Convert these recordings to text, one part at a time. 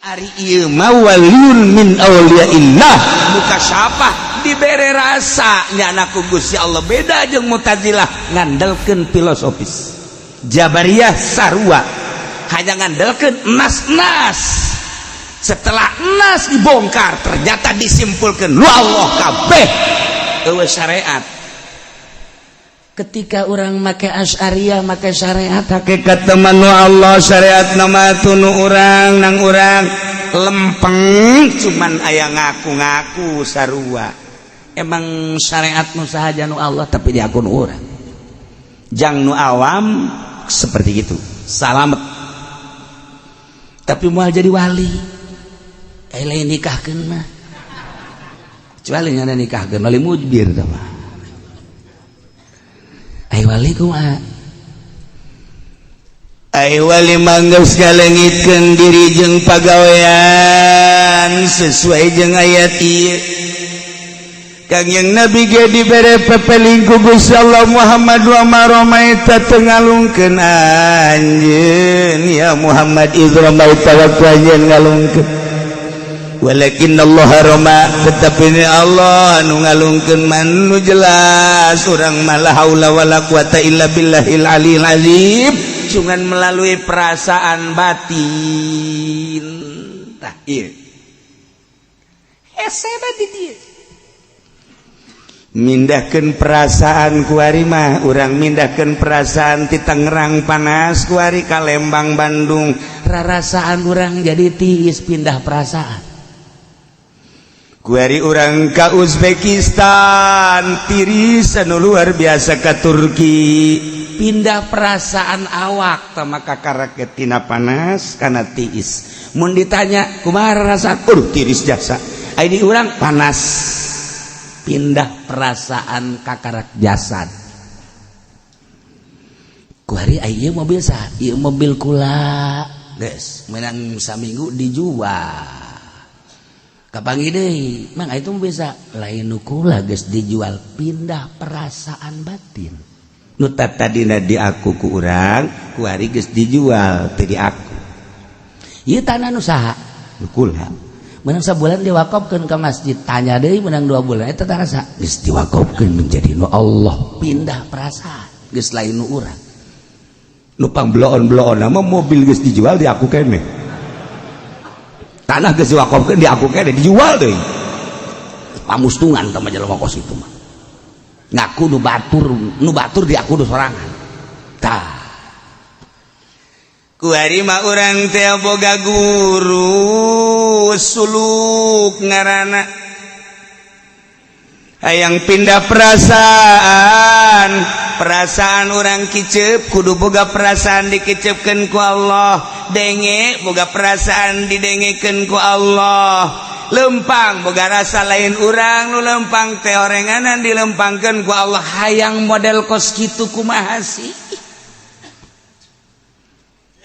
Ari ieu mah waliyun min auliyaillah mukasyafah, dibere rasa nyana ku Gusti Allah. Beda jeung Mu'tazilah, ngandelkeun filosofis. Jabariyah sarua, hanya ngandelkeun nas-nas. Setelah nas dibongkar, ternyata disimpulkan lu Allah kabeh, eueuh syariat. Ketika orang make Asy'ariyah, make syariat, hakikat teman nu Allah, syariat nama tunu urang nang urang lempeng, cuman aya ngaku-ngaku sarua. Emang syariat nu sahaja nu Allah, tapi diakun urang. Jang nu awam seperti itu salamet, tapi mau jadi wali eh lain nikahkeun mah, kecuali nyana nikahkeun wali mujbir tah mah. Ai wali kumaha? Ai wali mah geus ngalengitkeun diri jeung pagawean sesuai jeung ayat ieu. Kangjeng Nabi ge dibere pepeling ku Gusti Allah, "Muhammad, wa ma ramaita, teu ngalungkeun anjeun ya Muhammad, idz ramaita, waktu anjeun ngalungkeun, walakin Allah rama, tetapi ini Allah anu ngalungkeun." Man nu jelas urang mah la haula wala quwata illa billahil aliyil azim, cuman melalui perasaan batin. Tah, ieu hese di dieu mindahkeun perasaan. Kuari mah urang mindahkeun perasaan ti Tangerang panas, kuari ka Lembang, Bandung, rarasaan urang jadi tiis, pindah perasaan. Kuari urang ka Uzbekistan tiris anu luar biasa, ka Turki pindah perasaan. Awak tama kakara tina panas kana tiis. Mun ditanya kumaha rasa, tiris jasa. Ini urang panas, pindah perasaan kakarak jasad. Kuari ieu mobil sah? Ieu mobil kula, geus menang saminggu dijual. Kapanggih deui, "Mang, itu bisa lain nu kula, geus dijual." Pindah perasaan batin. Nu tadina diaku ku urang, kuari geus dijual, teu diaku. Ieu tanah nu saha? Nu kula. Menang sebulan diwakafkeun ke masjid. Tanya deui, menang 2 bulan, eta tanah saha? Geus diwakafkeun menjadi nu Allah. Pindah perasaan, geus lain nu urang. Nu pang bloon-bloon mah mobil geus dijual, diaku keneh. Tanah geus diwakafkeun, diaku keneh, dijual deui. Pamustungan tah mah jelema kos itu mah, ngaku nu batur, nu batur diaku nu sorangan. Tah, kuari mah urang teh boga guru suluk ngaranna, hayang pindah perasaan. Perasaan orang kicep kudu boga perasaan dikicepkeun ku Allah, denge boga perasaan didengekeun ku Allah, lempang boga rasa lain urang nu lempang teh, orenganan dilempangkeun ku Allah. Hayang model kos kitu kumaha sih?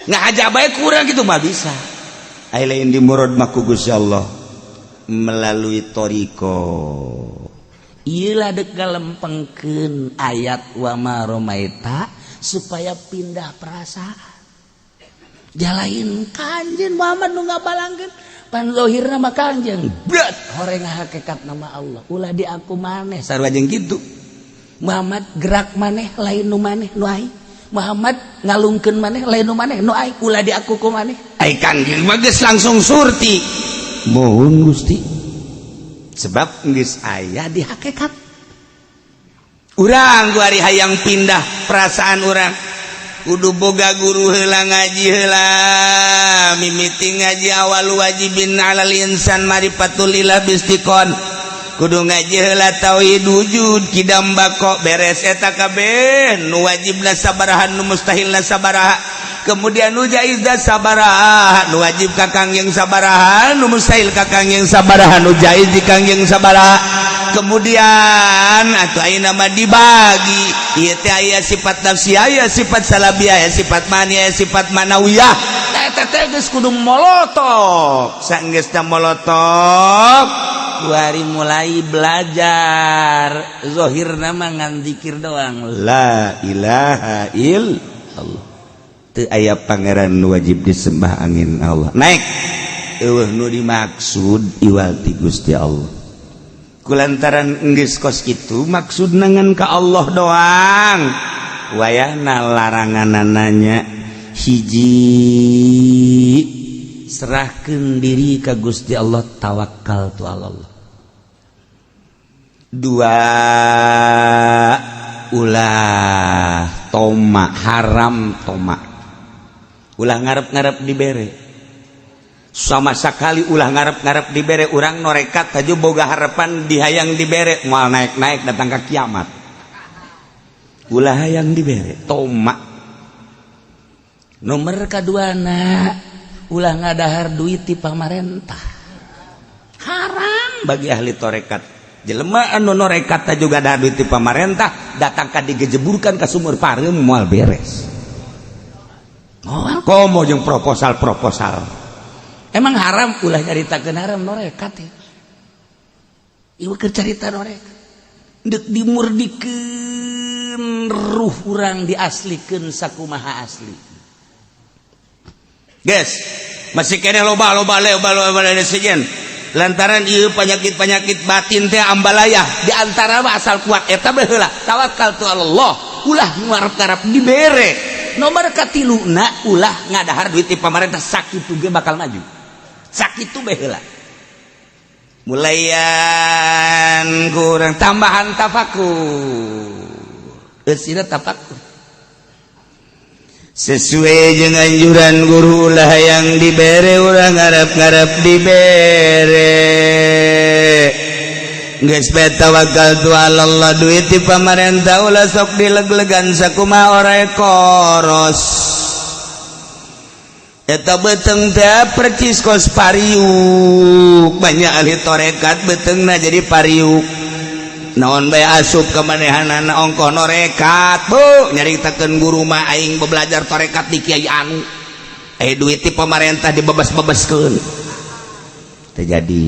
Ngahaja bae kurang gitu mah bisa. Ai lain di murad mah ku Gusti Allah melalui thoriqoh. Ieu dek ngalempengkeun ayat wa ma romaita supaya pindah perasaan. Jalain Kanjeng Muhammad nu ngabalangkeun, pan zahirna mah Kanjeng berat, horeng hakikat nama Allah. Ulah di aku maneh, sarua jeung kitu. Muhammad gerak maneh lain nu maneh, nu aing. Muhammad ngalungkeun maneh lain nu maneh, nu aing. Ulah di aku ku maneh. Ai Kanjeng mah geus langsung surti, "Mohon Gusti," sebab geus aya di hakikat. Urang kuari hayang pindah perasaan, urang kudu boga guru heula, ngaji heula. Mimiti ngaji awal wajibin alal insan marifatul ilah bistiqon, kudu ngaji heula tauhid wujud kidam bako. Beres eta kabeh, nu wajibna sabaraha, nu mustahilna sabaraha, kemudian nu jaizna sabaraha, nu wajib ka Kangjeng sabaraha, nu mustahil ka Kangjeng sabaraha, nu jaiz di Kangjeng sabaraha. Kemudian atau ayeuna mah dibagi ieu teh, aya sifat nafsi, aya sifat salabiyah, aya sifat mani, aya sifat manawiyah. Eta teh geus kudu molotok. Sanggeusna molotok, kuari mulai belajar. Zahirna mah ngan zikir doang, la ilaha illallah, teu aya pangeran wajib disembah angin Allah. Naik Euweuh nu dimaksud iwal ti Gusti Allah. Kulantaran geus kos kitu, maksud ngan ka Allah doang, wayahna laranganananya hiji, serahkan diri ka Gusti Allah, tawakal tu Allah. Dua, ulah toma, haram toma, ulah ngarep-ngarep dibere sama sekali, ulah ngarep-ngarep dibere. Urang norekat aja boga harapan dihayang dibere, moal naik-naik datang ke kiamat. Ulah hayang dibere, toma. Nomor kaduana, ulah ngadahar duit di pamarentah, haram bagi ahli torekat. Jelema anu norekat juga dahar duit di pamarentah, datang ka digejeburkan ke sumur pareum, moal beres. Moal komo jeung proposal-proposal. Emang haram, ulah nyaritakeun haram norekat ya. Ieu keur carita norekat. Deuk dimurdikeun ruh urang, diaslikeun sakumaha asli. Guys, masih kene loba loba loba loba sejen. Lantaran ieu penyakit-penyakit batin teh ambalayah di antara mah asal kuat eta bae heula, tawakal tu Allah, ulah ngarep-ngarep dibere. Nomor katiluna, ulah ngadahar duit di pamarentah, sakitu ge bakal maju. Sakitu bae heula. Mulayan kurang tambahan tafakur. Eusina tafakur. Sesuai dengan anjuran guru lah yang dibere, urang ngarep-ngarep dibere. Geus bae tawakal tu Allah, duit di pamarentah ulah sok dileg-legan sakumaha orai koros. Eta beteng teh percis kos pariuk. Banyak ahli torekat betengna jadi pariuk. Naon bae asup ke manehanana, ongkoh norekat bu nyaritakeun guru mah, aing belajar torekat di kiai anu, eh duit di pemerintah dibebas-bebaskeun, terjadi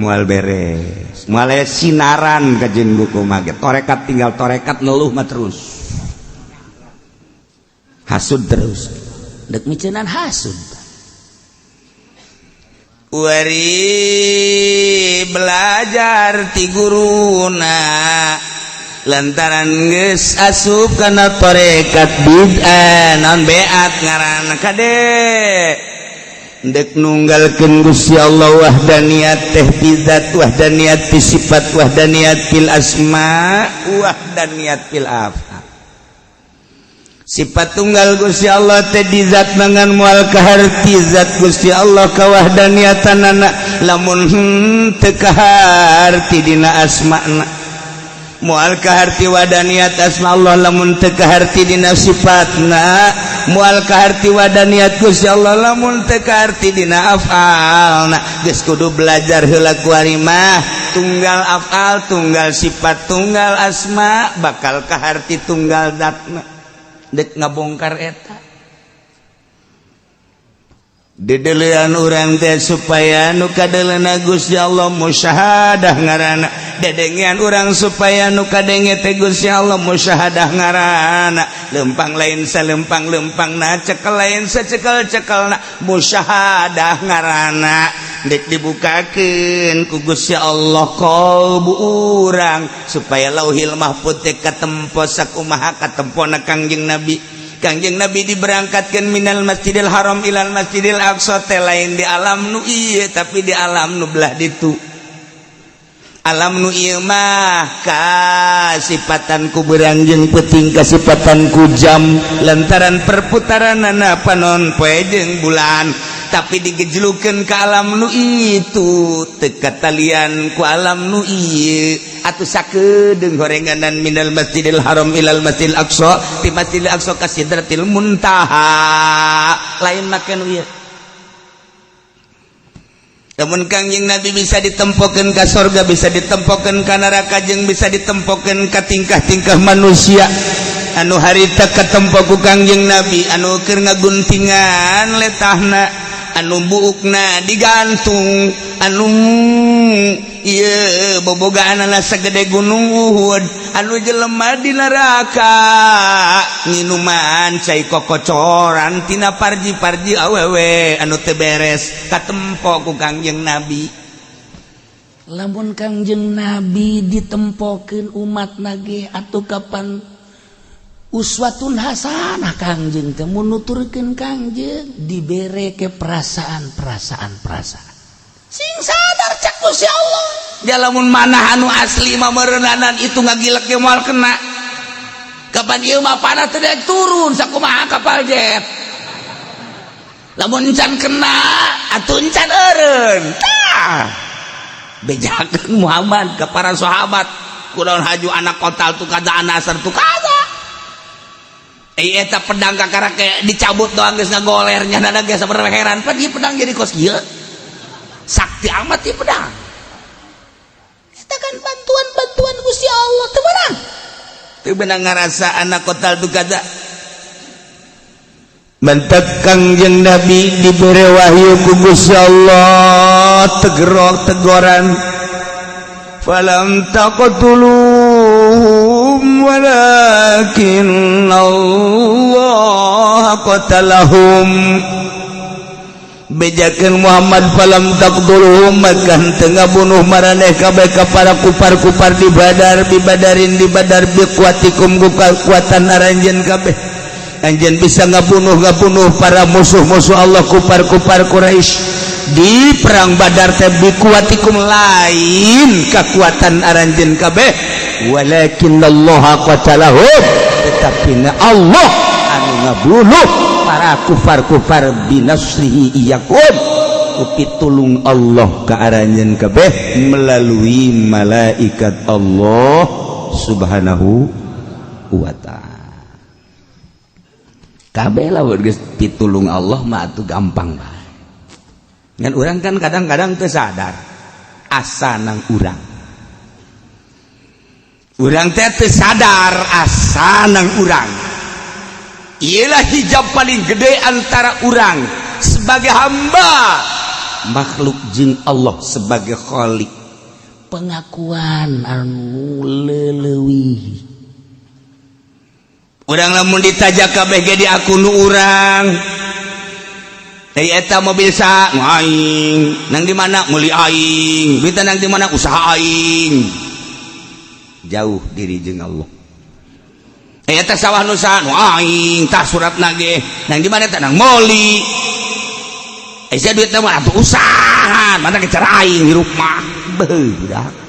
moal beres, moal sinaran kajeun buku mah. Torekat tinggal torekat, ngeluh mah terus, hasud terus, dek miceunan hasud. Wari belajar ti guruna, lantaran geus asup kana torekat bid'ah, naon beat ngaranna kade, dek nunggalkeun Gusti Allah, wahdaniyat teh fi zat, wahdaniyat fi sifat, wahdaniyat fil asma, wahdaniyat fil af'al. Sifat tunggal Gusti Allah teh di zat, mangan moal kaharti zat Gusti Allah kawahdaniatanana lamun teu kaharti dina asmana, moal kaharti wadaniat asma Allah lamun teu kaharti dina sifatna, moal kaharti wadaniat Gusti Allah lamun teu kaharti dina afalna. Geus kudu belajar heula kuari mah, tunggal afal, tunggal sifat, tunggal asma, bakal kaharti tunggal zatna. Dek ngabongkar eta dedelean urang teh supaya nu kadeleuna Gusti Allah, musyahadah ngaranna. Dedengean urang supaya nu kadenge teh Gusti Allah, musyahadah ngaranna. Lempang lain salempang-lempangna, cekel lain sacekel-cekelna, musyahadah ngaranna. Dek dibukakeun ku Gusti Allah qalbu urang supaya Lauhil Mahfud teh katempo sakumaha katempona Kangjeng Nabi. Kangjeng Nabi diberangkatkan minal Masjidil Haram ilal Masjidil Aqsa teh lain di alam nu ieu, tapi di alam nu belah ditu. Alam nu ieu mah kasipatan ku beurang jeung peuting, kasipatan ku jam lantaran perputaranana panon poe jeung bulan, tapi digejlukeun ke alam nu itu teu katalian ku alam nu ieu. Atuh sakedeung horenganan minal Masjidil Haram ilal Masjidil Aqsa, ti Masjidil Aqsa ka Sidratil Muntaha, lain make nu ieu. Namun Kangjeng Nabi bisa ditempokeun ka sorga, bisa ditempokeun ka neraka, jeung bisa ditempokeun ka tingkah-tingkah manusia anu harita katempo ku Kangjeng Nabi, anu keur ngaguntingan letahna, anu buukna digantung, anu Ieu bobogaanana sagede gunung Uhud anu jelema di neraka nginuman cai kokocoran tina parji-parji awewe anu teu beres katempo ku Kangjeng Nabi. Lamun Kangjeng Nabi ditempokeun umat nage atuh kapan uswatun hasanah Kangjeng teh mun nuturkeun Kangjeng dibere ke perasaan-perasaan perasaan sing sadar cek Gusti Allah. Dia lamun manah anu asli mah meureunanan itu ngagilek ge moal kena. Kapan ieu mah panah teu daek turun sakumaha kapal jet. Lamun encan kena atuh encan eureun. Tah, bejakeun Muhammad ke para sahabat kunaon haju anak kotal tu kaza anasar tu kaza. Eh, eta pedang kakara kayak dicabut doang geus ngagoler nya geus sabenerna heran pan ieu pedang jadi kos kieu, sakti amat ieu pedang. Eta kan bantuan-bantuan Gusti Allah teu meunang, teu beunang ngarasa anak kotal tu kaza. Mentek Kangjeng Nabi dibere wahyu ku Gusti Allah, tegerok tegoran, falam taqtuluhum walakin Allah qatalahum. Bejakeun Muhammad, falam taqtuluhum, maka teu ngabunuh maraneh kabeh ka para kupar-kupar di Badar, di Badarin, di Badar, biquwwatikum, ku kekuatan aranjeun kabeh. Anjeun bisa ngabunuh ngabunuh para musuh-musuh Allah, kupar-kupar Quraisy di perang Badar teh biquwwatikum, lain kekuatan aranjeun kabeh, walakin Allah qatalahum, tetapi na Allah anu ngabunuh para kufar-kufar, binasrihi iyyakum, ku pitulung Allah ka aranjeun kabeh melalui malaikat Allah Subhanahu wa Ta'ala. Kabeh lah geus pitulung Allah mah atuh gampang bae. Ngan urang kan kadang-kadang teu sadar asa nang urang. Urang teh teu sadar asa nang urang. Iyalah hijab paling gede antara urang sebagai hamba makhluk jeung Allah sebagai khalik. Pengakuan anu leleuwih. Urang lamun ditajak kabeh ge diaku nu urang. Dari eta mobil sa nu aing, nang di mana meuli aing, duit nang di mana usaha aing. Jauh diri jeung Allah. Eh, eta sawah nu saha? Nu aing, tah suratna ge. Nang di mana eta? Nang meuli. Eh, sia duitna mah atuh usaha, mana ke cara aing hirup mah. Beuh, budak.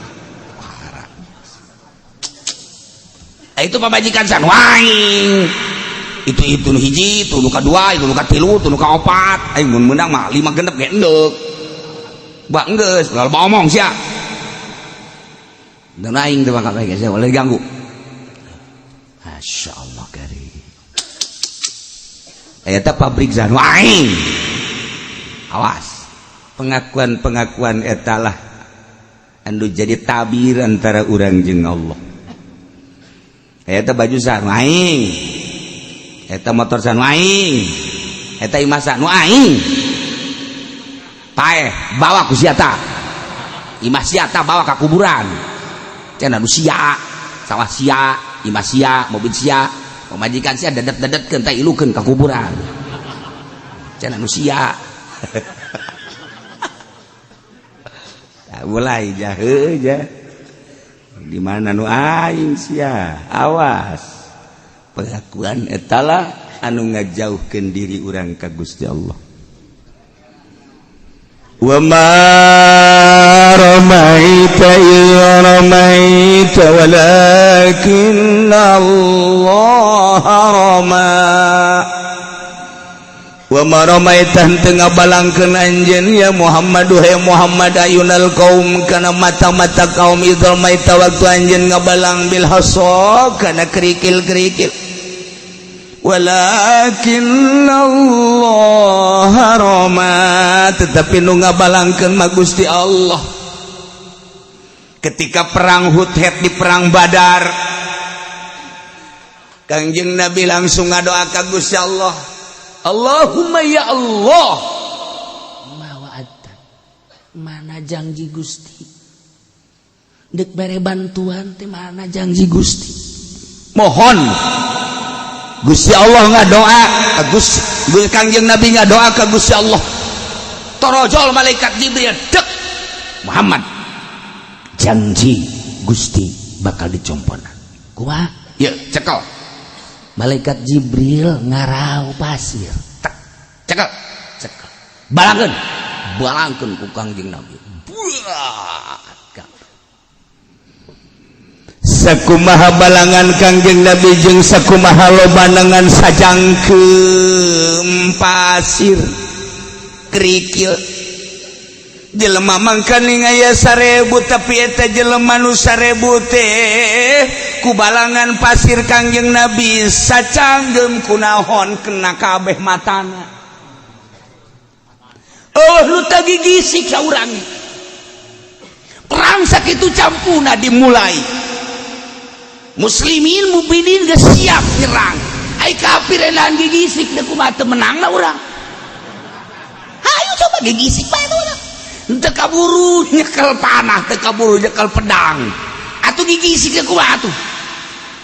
Itu pamajikan san aing, itu nu hiji, itu nu kadua, itu nu katilu, itu nu kaopat. Aing mun meunang mah lima genep ge endek bak geus lalu omong sia dan aing teh bakal geus boleh ganggu. Masya Allah kari eta pabrik san aing. Awas, pengakuan-pengakuan etalah anu jadi tabir antara urang jeung Allah. Eta baju san aing, eta motor san aing, eta imah san aing. Paeh bawa ku sia ta, imah sia ta bawa ka kuburan. Cenah nu sia, sawah sia, imah sia, mobil sia, pamajikan sia dedet-dedetkeun teh ilukeun ka kuburan. Cenah nu sia. Mulai jahe ja di mana nu aing sia. Awas, pengakuan etalah anu ngajauhkeun diri urang ka Gusti Allah. Wa ma ramaita idh ramaita walakin Allah rama. Wa ma ramaita, henteu ngabalangkeun anjeun ya Muhammad, duhai Muhammad, ayunal kaum, kana mata-mata kaum, idh ramaita, waktu anjeun ngabalang, bil hasa, kana kerikil-kerikil, walakin Allah rama, tetapi nu ngabalangkeun mah Gusti Allah. Ketika perang Hudhead di perang Badar, Kangjeng Nabi langsung ngadoa ka Gusti Allah, Allahumma ya Allah, ma wa'adta, mana janji Gusti. Dek bere bantuan teh mana janji Gusti. Mohon Gusti Allah ngadoa ka Gusti, Kangjeng Nabi ngadoa ka Gusti Allah. Torojol malaikat Jibril, dek Muhammad, janji Gusti bakal dicompona. Kumaha? Ya, cekel. Malaikat Jibril ngarau pasir. Tek, cekel, cekel. Balangkeun, balangkeun ku Kangjeng Nabi. Buat. Sakumaha balangan Kangjeng Nabi jeung sakumaha lobanangan sajangkeum pasir kerikil jelema mangkaning aya 1000, tapi eta jelema nu 1000 teh ku balangan pasir Kangjeng Nabi sacanggem kunaon kena kabeh matana. Oh, lu tagi gisik saurang perang sakitu campuna dimulai. Muslimin mukminin geus siap nyerang, ai kafir enahan gigisik deuk kumaha teu menang lah urang. Hayu coba gigisik bae tuh urang, teu kaburu nyekel panah, teu kaburu nyekel pedang, atuh gigisik deuk kumaha atuh.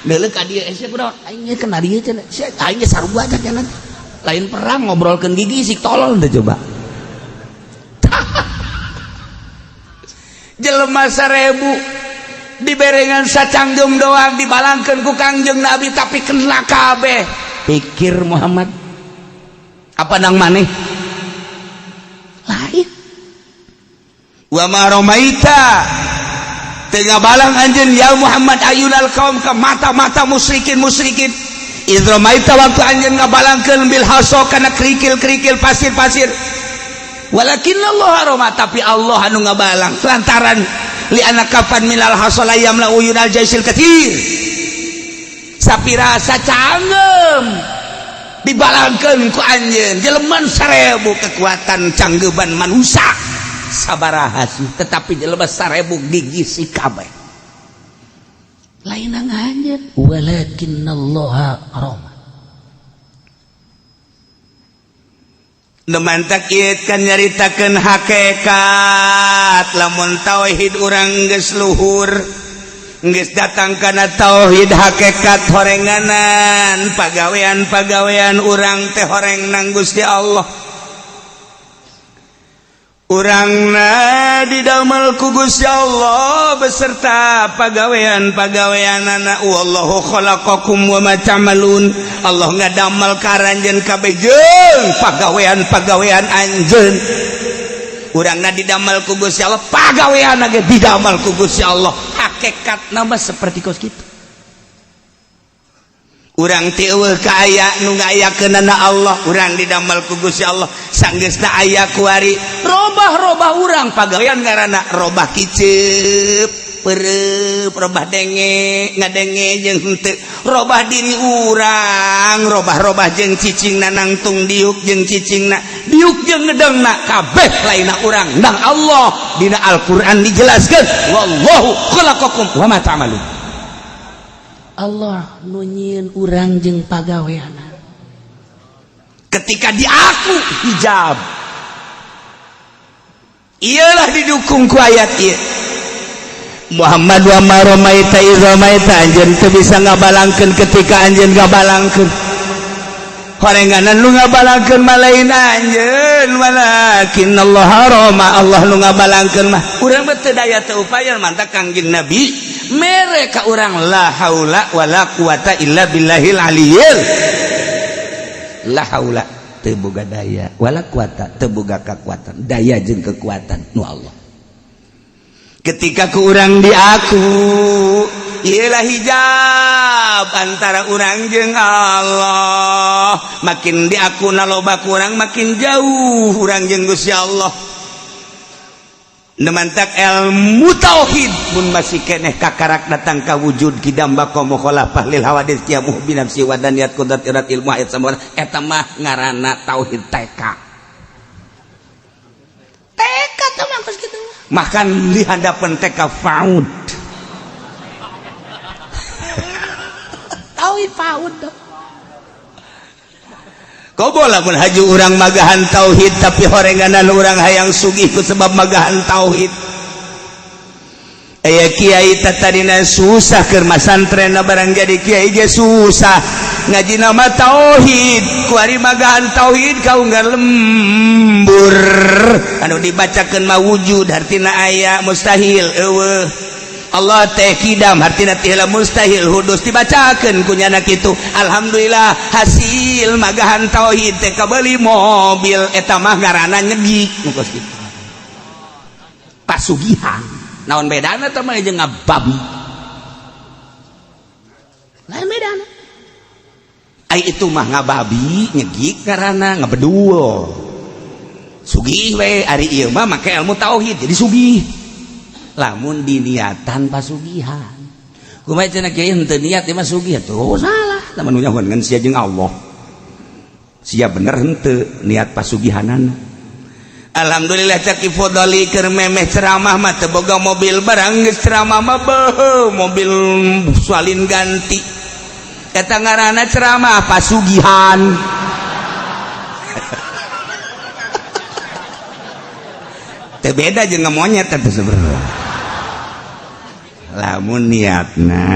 Deuleu ka dieu, sia kunaon aing ge kena dieu cenah, sia aing ge sarua cenah. Lain perang ngobrolkeun gigisik, tolol teh coba. Jelema 1000 diberengan sacanggem doang dibalangkeun ku Kangjeng Nabi tapi kena kabeh. Pikir Muhammad apa nang maneh lain. Wa ma ramaita, teu ngabalang anjeun ya Muhammad ayunal kaum ke mata-mata musyrikin musyrikin idz ramaita, waktu anjeun ngabalangkeun bil haso kana kerikil-kerikil pasir-pasir, walakin Allah rama, tapi Allah anu ngabalang lantaran li anak kafan minal hasala yamla uyunal jaisil katsir. Sapira sacanggem dibalangkeun ku anjeun jelema 1000, kekuatan canggeban manusia sabaraha sih, tetapi jelema 1000 gigisi kabeh lain anjeun, walakinnallaha rama. Mantak kan nyaritakeun hakekat lamun tauhid urang geus luhur, geus datang kana tauhid hakekat, horenganan pagawean-pagawean urang teh horeng nang Gusti Allah. Urangna didamel ku Gusti Allah beserta pagawean-pagaweanana. Wallahu khalaqakum wa ma ta'malun. Allah ngadamel ka aranjeun kabeh jeung pagawean-pagawean anjeun. Urangna didamel ku Gusti Allah, pagawean ge didamel ku Gusti Allah. Hakikatna mah seperti kos kitu. Urang ti eueuh ka aya nu ngayakeunana Allah, urang didamel ku Gusti Allah. Sanggeusna aya kuari robah-robah urang pagawean ngaranna robah kiceup pereup, robah denge ngadenge jeung henteu, robah diri urang, robah-robah jeung cicingna nangtung diuk jeung cicingna diuk jeung ngedengna, kabeh lainna urang ndang Allah. Dina Al-Qur'an dijelaskeun wallahu khalaqakum wa ma ta'malun. Allah nu nyieun urang jeung pagaweanana. Ketika diaku hijab, iyalah didukung ku ayat ieu. Muhammad wa ma ramaita iz ramaita, anjeun teu bisa ngabalangkeun ketika anjeun ngabalangkeun. Horenganan nu ngabalangkeun mah lain anjeun, walakin Allah rama, Allah nu ngabalangkeun mah. Urang mah teu daya teu upaya, mantak Kangjeng Nabi mere ka urang la haula wala quwata illa billahil aliyil. La haula teu boga daya, wala quwata teu boga kakuatan, daya jeung kekuatan nu Allah. Ketika ku urang diaku ialah hijab antara urang jeung Allah, makin diaku loba kurang makin jauh urang jeung Gusti Allah. Mantak ilmu tauhid mun masih keneh kakarak datang ka wujud kidam baqa mukhalafah lil hawadits qiyamuh bi nafsi wa daniyat qudrat irat ilmu ayat samara, eta mah ngaranna tauhid TK. TK teh mah kos kitu, makan di hadapan TK faud tauhid faud. Kobo lamun haju urang magahan tauhid tapi horenganan urang hayang sugih ku sebab magahan tauhid. Aya kiai tadina susah keur masantren, barang jadi kiai ge susah ngaji nama tauhid, kuari magahan tauhid kau nggak lembur, anu dibacakeun mah wujud hartina aya, mustahil eueuh. Allah teh kidam hartina ti heula mustahil hudus, dibacakeun ku nyana kitu. Alhamdulillah, hasil magahan tauhid teh kabeuli mobil. Eta mah ngaranna nyegik nu kos kitu, pasugihan. Naon bedana teh mah jeung ngababi? Lain bedana. Ai itu mah ngababi, nyegik karena ngabedul, sugih we. Ari ieu mah make ilmu tauhid jadi sugih, lamun diniatan pasugihan. Kumaha cenah kiai, henteu niat ieu mah sugih? Tuh salah, lamun nu nyahoan ngan sia jeung Allah, sia bener henteu niat pasugihanana. Alhamdulillah, caki Fodoli keur memeh ceramah mah teu boga mobil, barang geus ceramah mah beuh, mobil salin ganti. Eta ngaranna ceramah pasugihan. Teu beda jeung monyet eta sebenarnya lamun niatna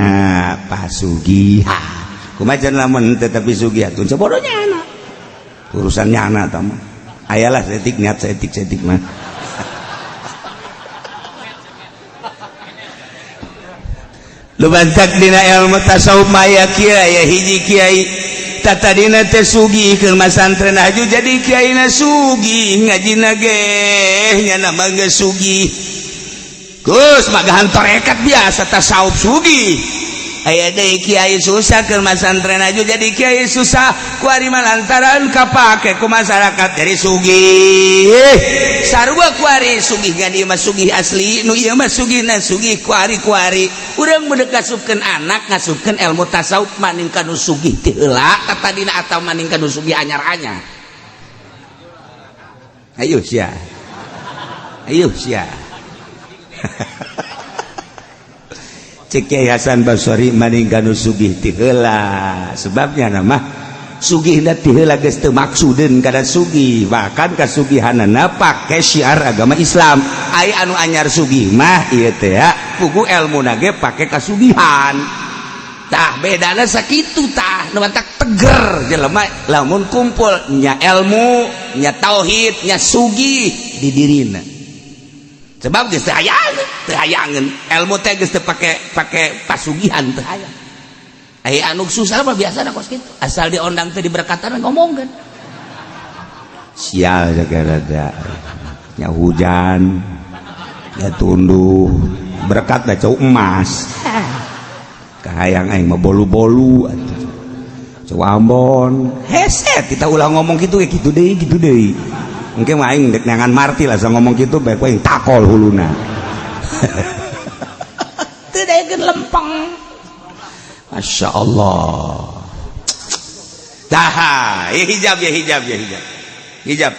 pasugihan. Kumaha cenah lamun teu tapi sugih? Atuh bodohnya anak, urusannya anak tah mah. Ayalah setik niat setik setik mah. Lu bantak dina ilmu tasawuf maya kiai, aya hiji kiai tatadina teh sugih keur masantren, aju jadi kiai na sugih, ngajina ge nya mah geus sugih. Gus magahan torekat biasa tasawuf sugih. Aya deui kiai susah keur masantren, aju jadi kiai susah, kuari mah lantaran kapake ku masyarakat jadi sugih. Sarua kuari sugih gan ieu mah sugih asli, nu ieu mah sugihna sugih kuari-kuari. Urang mun ngasupkeun anak, ngasupkeun ilmu tasawuf, maning ka nu sugih ti heula tatadina atawa maning ka nu sugih anyar-anyar? Ayo sia, ayo sia. Cek Kiai Hasan Basori, maning ka nu sugih ti heula, sebabnya nama sugihna ti heula geus teu maksudeun kana sugih, bahkan kasugihanana pake syiar agama Islam. Ai anu anyar sugih mah ieu teh ya pugu elmuna ge pake kasugihan. Tah, bedana sakitu. Tah, nu matak teger jelema lamun kumpul nya ilmu, nya tauhid, nya sugih di dirina, sebab geus teu hayangeun, teu hayangeun ilmu teh geus teu pake pake pasugihan, teu hayang. Ai anu susah mah biasana kos kitu, asal diondang teh diberkatan ngomongkeun. Sial segala nya, hujan ya tunduh, berkat dah cau emas. Kahayang aing mah bolu-bolu atuh cau Ambon hese. Kita ulah ngomong gitu ya, gitu deui, gitu deui. Mungkin mah aing dek neangan martil, asal ngomong gitu baik aing takol huluna. Teu daekeun lempeng. Masya Allah. Dah ya, hijab ya, hijab ya, hijab, hijab.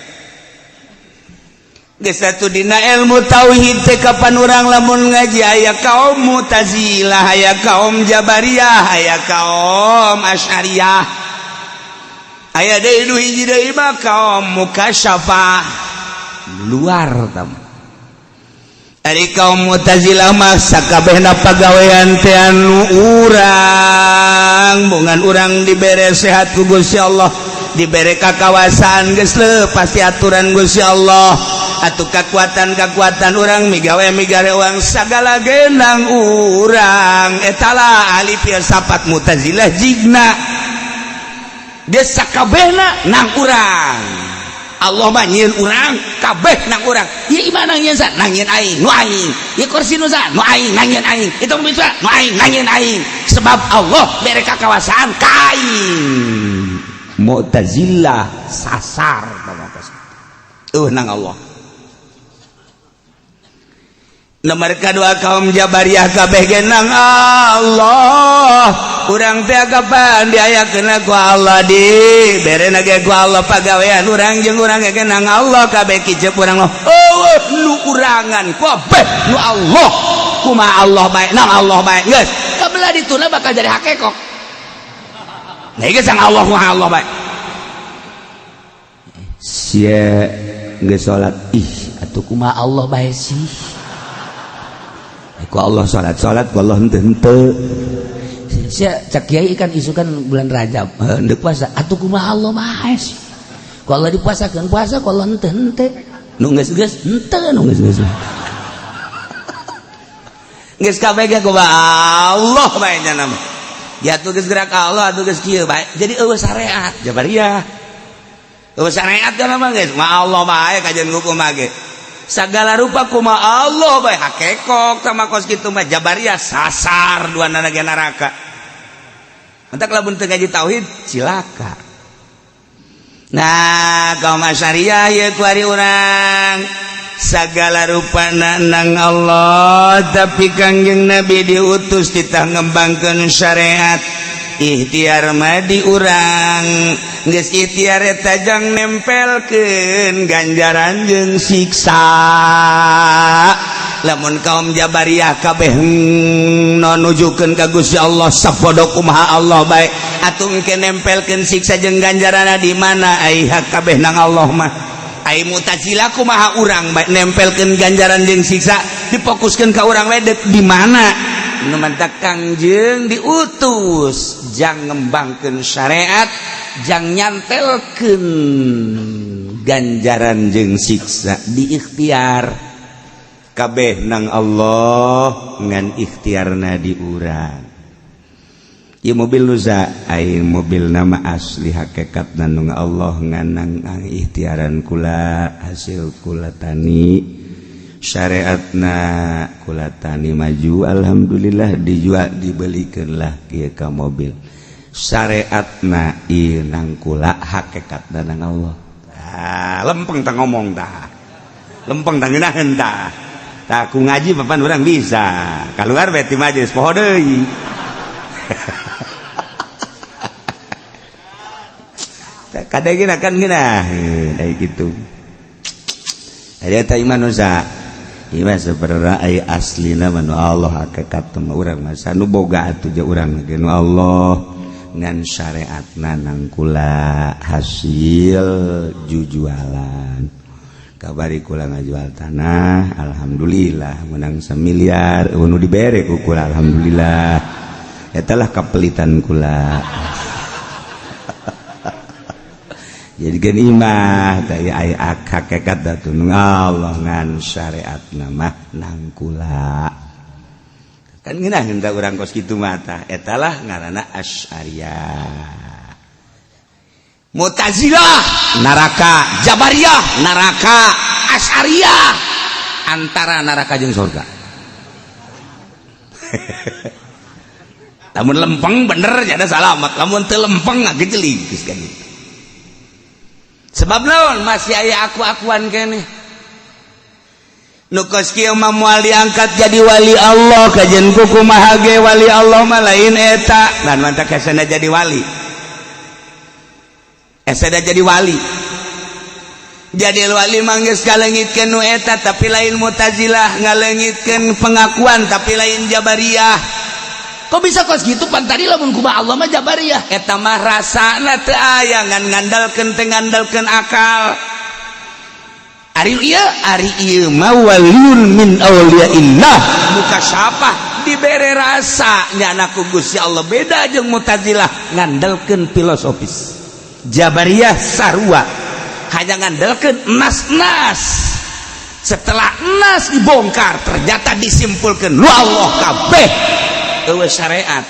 Geus satu dina ilmu tauhid teh, kapan urang lamun ngaji aya kaum Mu'tazilah, aya kaum Jabariyah, aya kaum Asy'ariyah, aya deui nu hiji deui mah kaum Mukasyafah luar tam. Ari kaum Mu'tazilah mah sakabehna pagawean teh anu urang, bongan urang dibere sehat ku Gusti Allah, dibere kakawasaan, geus pasti aturan Gusti Allah. Atau kekuatan-kekuatan urang migawe migare uang, sagala genang urang. Etala ahli filsafat Mu'tazilah, jigna dia sakabehna nang urang. Allah mah nyieun urang, kabeh nang urang. Ieu imah nang nyieun sa? Nang nyieun aing, nu aing. Ieu kursi nu sa? Nu aing, nang nyieun aing. Itu mobil sa? Nu aing, nang nyieun aing. Sebab Allah bere kakawasaan ka aing. Mu'tazilah sasar nang Allah. Nomor kedua kaum Jabariyah, kabeh genang Allah. Urang teh kapan diayakeun ku Allah, di berena ge ku Allah pagawean urang, jeung urang ge genang Allah kabeh. Kicep urang, oh, nu urangan kabeh nu Allah. Kumaha Allah bae, nang Allah bae, geus kabelah dituna bakal jadi hakekok. Nah, geus sang Allah, kumaha Allah bae. Sia geus salat, ih atuh kumaha Allah bae sih. Ku Allah salat salat, ku Allah henteu henteu. Sia cak kiai kan isukan bulan Rajab henteu puasa atuh, kumaha Allah bae? Ku Allah dipuasakeun puasa, ku Allah henteu henteu. Nu geus geus henteu, nu geus geus geus kabeh ge kumaha Allah bae nya nama. Ya tuh geus gerak Allah atuh geus kieu bae. Jadi eueuh syariat Jabariyah. Eueuh syariat kan mah geus ma Allah bae kajian hukum ge. Segala rupa kuma Allah bae hakekok sama kos kitu mah Jabariyah sasar dua nana ge neraka. Entak lamun teu ngaji tauhid cilaka. Nah, kaum Asyariah ya kuari urang segala rupa nang Allah, tapi Kangjeng Nabi diutus titah ngembangkeun syariat, ikhtiar mah di urang. Geus ikhtiar eta jang nempelkeun ganjaran jeung siksa. Lamun kaum Jabariyah kabeh nujukeun ka Gusti Allah sapodo kumaha Allah bae, atuh engke nempelkeun siksa jeung ganjaranna di mana? Ai hak kabeh nang Allah mah. Ai Mu'tazilah kumaha urang bae nempelkeun ganjaran jeung siksa, difokuskeun ka urang bae di mana? Nu mantak Kangjeng diutus jang ngembangkeun syariat, jang nyantelkeun ganjaran jeung siksa di ikhtiar kabeh nang Allah ngan ikhtiarna di urang. Ieu mobil nusa ai mobil nama asli hakikat nang Allah ngan nang ikhtiaran kula, hasil kula tani, syariatna kula tani maju, alhamdulillah dijual dibelikan lah kieu ka mobil. Syariatna ieu nang kula, hakikatna nang Allah. Ah, lempeng tah ngomong tah, lempeng tah ngeunaheun tah. Tah ku ngaji papan urang bisa keluar beti majelis poho deui. Kadang kan ngeunaheun ai kitu. Aya tah iman nusa iman sebenarnya ai aslina mah nu Allah, hakikat mah urang mah nu boga atuh je urang ge nu Allah ngan syariatna nang kula hasil jujualan. Kabari kula ngajual tanah, alhamdulillah menang 1 miliar nu dibere ku kula, alhamdulillah eta lah kapelitan kula. Jadi gen imah teh ai hakikat atuh nu Allah ngan syariatna mah nang kula. Kan ngeunaheun tah urang kos kitu mah tah. Eta lah ngaranna Asy'ariyah. Mu'tazilah neraka, Jabariyah neraka, Asy'ariyah antara neraka jeung surga. Lamun lempeng bener jadi salamat, lamun teu lempeng ngagejelig geus kan gitu. Sebab naon masih aya aku-akuan keneh. Nu kos kieu mah moal diangkat jadi wali Allah, kajian ku kumaha ge wali Allah mah lain eta. Dan mantak hesena jadi wali. Hesena jadi wali. Jadi wali mah geus ngaleungitkeun nu eta tapi lain Mu'tazilah, ngaleungitkeun pengakuan tapi lain Jabariyah. Kok bisa kos gitu pan tadi lamun kumaha Allah mah Jabariyah? Eta mah rasana teu aya ngan ngandalkeun teu ngandalkeun akal. Ari ieu, ari ieu mah waliun min auliyaillah mukasyafah dibere rasa nyana ku Gusti Allah, beda jeung Mu'tazilah ngandalkeun filosofis. Jabariyah sarua hanya ngandalkeun nas-nas. Setelah nas dibongkar ternyata disimpulkan lu Allah kabeh eueuh syariat.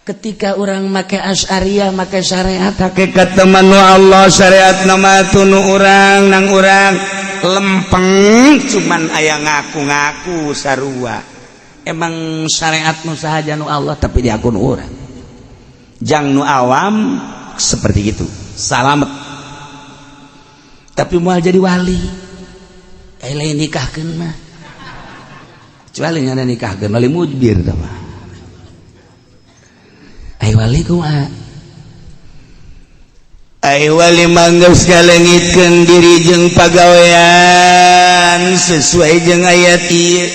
Ketika orang make Asy'ariyah make syariat hakikat teman nu Allah, syariat nama tunu urang nang urang lempeng cuman aya ngaku-ngaku sarua. Emang syariat nu sahaja nu Allah tapi diakun urang. Jang nu awam seperti itu salamet tapi moal jadi wali. Eh lain nikahkeun mah kecuali nyana nikahkeun wali mujbir tah mah. Ai wali kumaha? Ai wali manggeus ngaleungitkeun diri jeung pagawean sesuai jeung ayat ieu.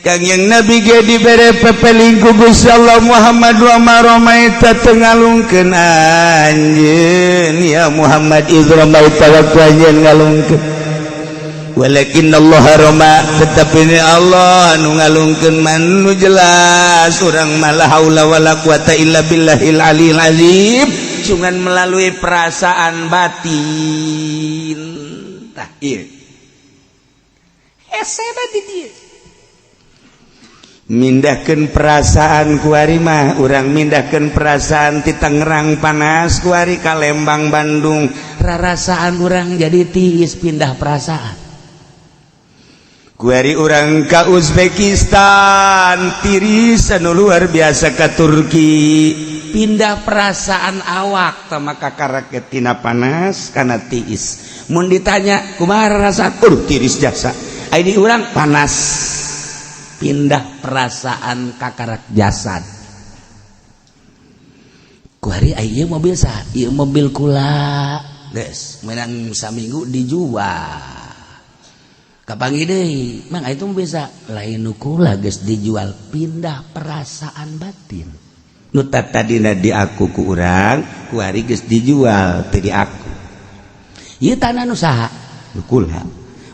Kangjeng Nabi ge dibere pepeling ku Gusti Allah, Muhammad wa ma ramaita teu ngalungkeun anjeun ya Muhammad iz ramaita waktu anjeun ngalungkeun. Walakin Allah roma, tetapi ini Allah nu ngalungkeun man nu jelas urang mah la haula wala quwata illa billahil aliyil azim, cuman melalui perasaan batin. Tah, ieu hese di dieu mindahkeun perasaan. Kuari mah urang mindahkeun perasaan ti Tangerang panas, kuari ka Lembang, Bandung, rarasaan urang jadi tiis, pindah perasaan. Kuari urang ka Uzbekistan tiris anu luar biasa, ka Turki pindah perasaan. Awak tama kakara tina panas kana tiis. Mun ditanya kumaha rasa, tiris jasa ini urang panas, pindah perasaan kakarak jasad. Kuari ieu mobil sah, ieu mobil kula, geus menang saminggu dijual. Kapanggih deui, mang, itu bisa lain nu kula, geus dijual. Pindah perasaan batin, nu tadina di aku ku urang, kuari geus dijual, teu di aku. Ieu tanah nu saha? Nu kula.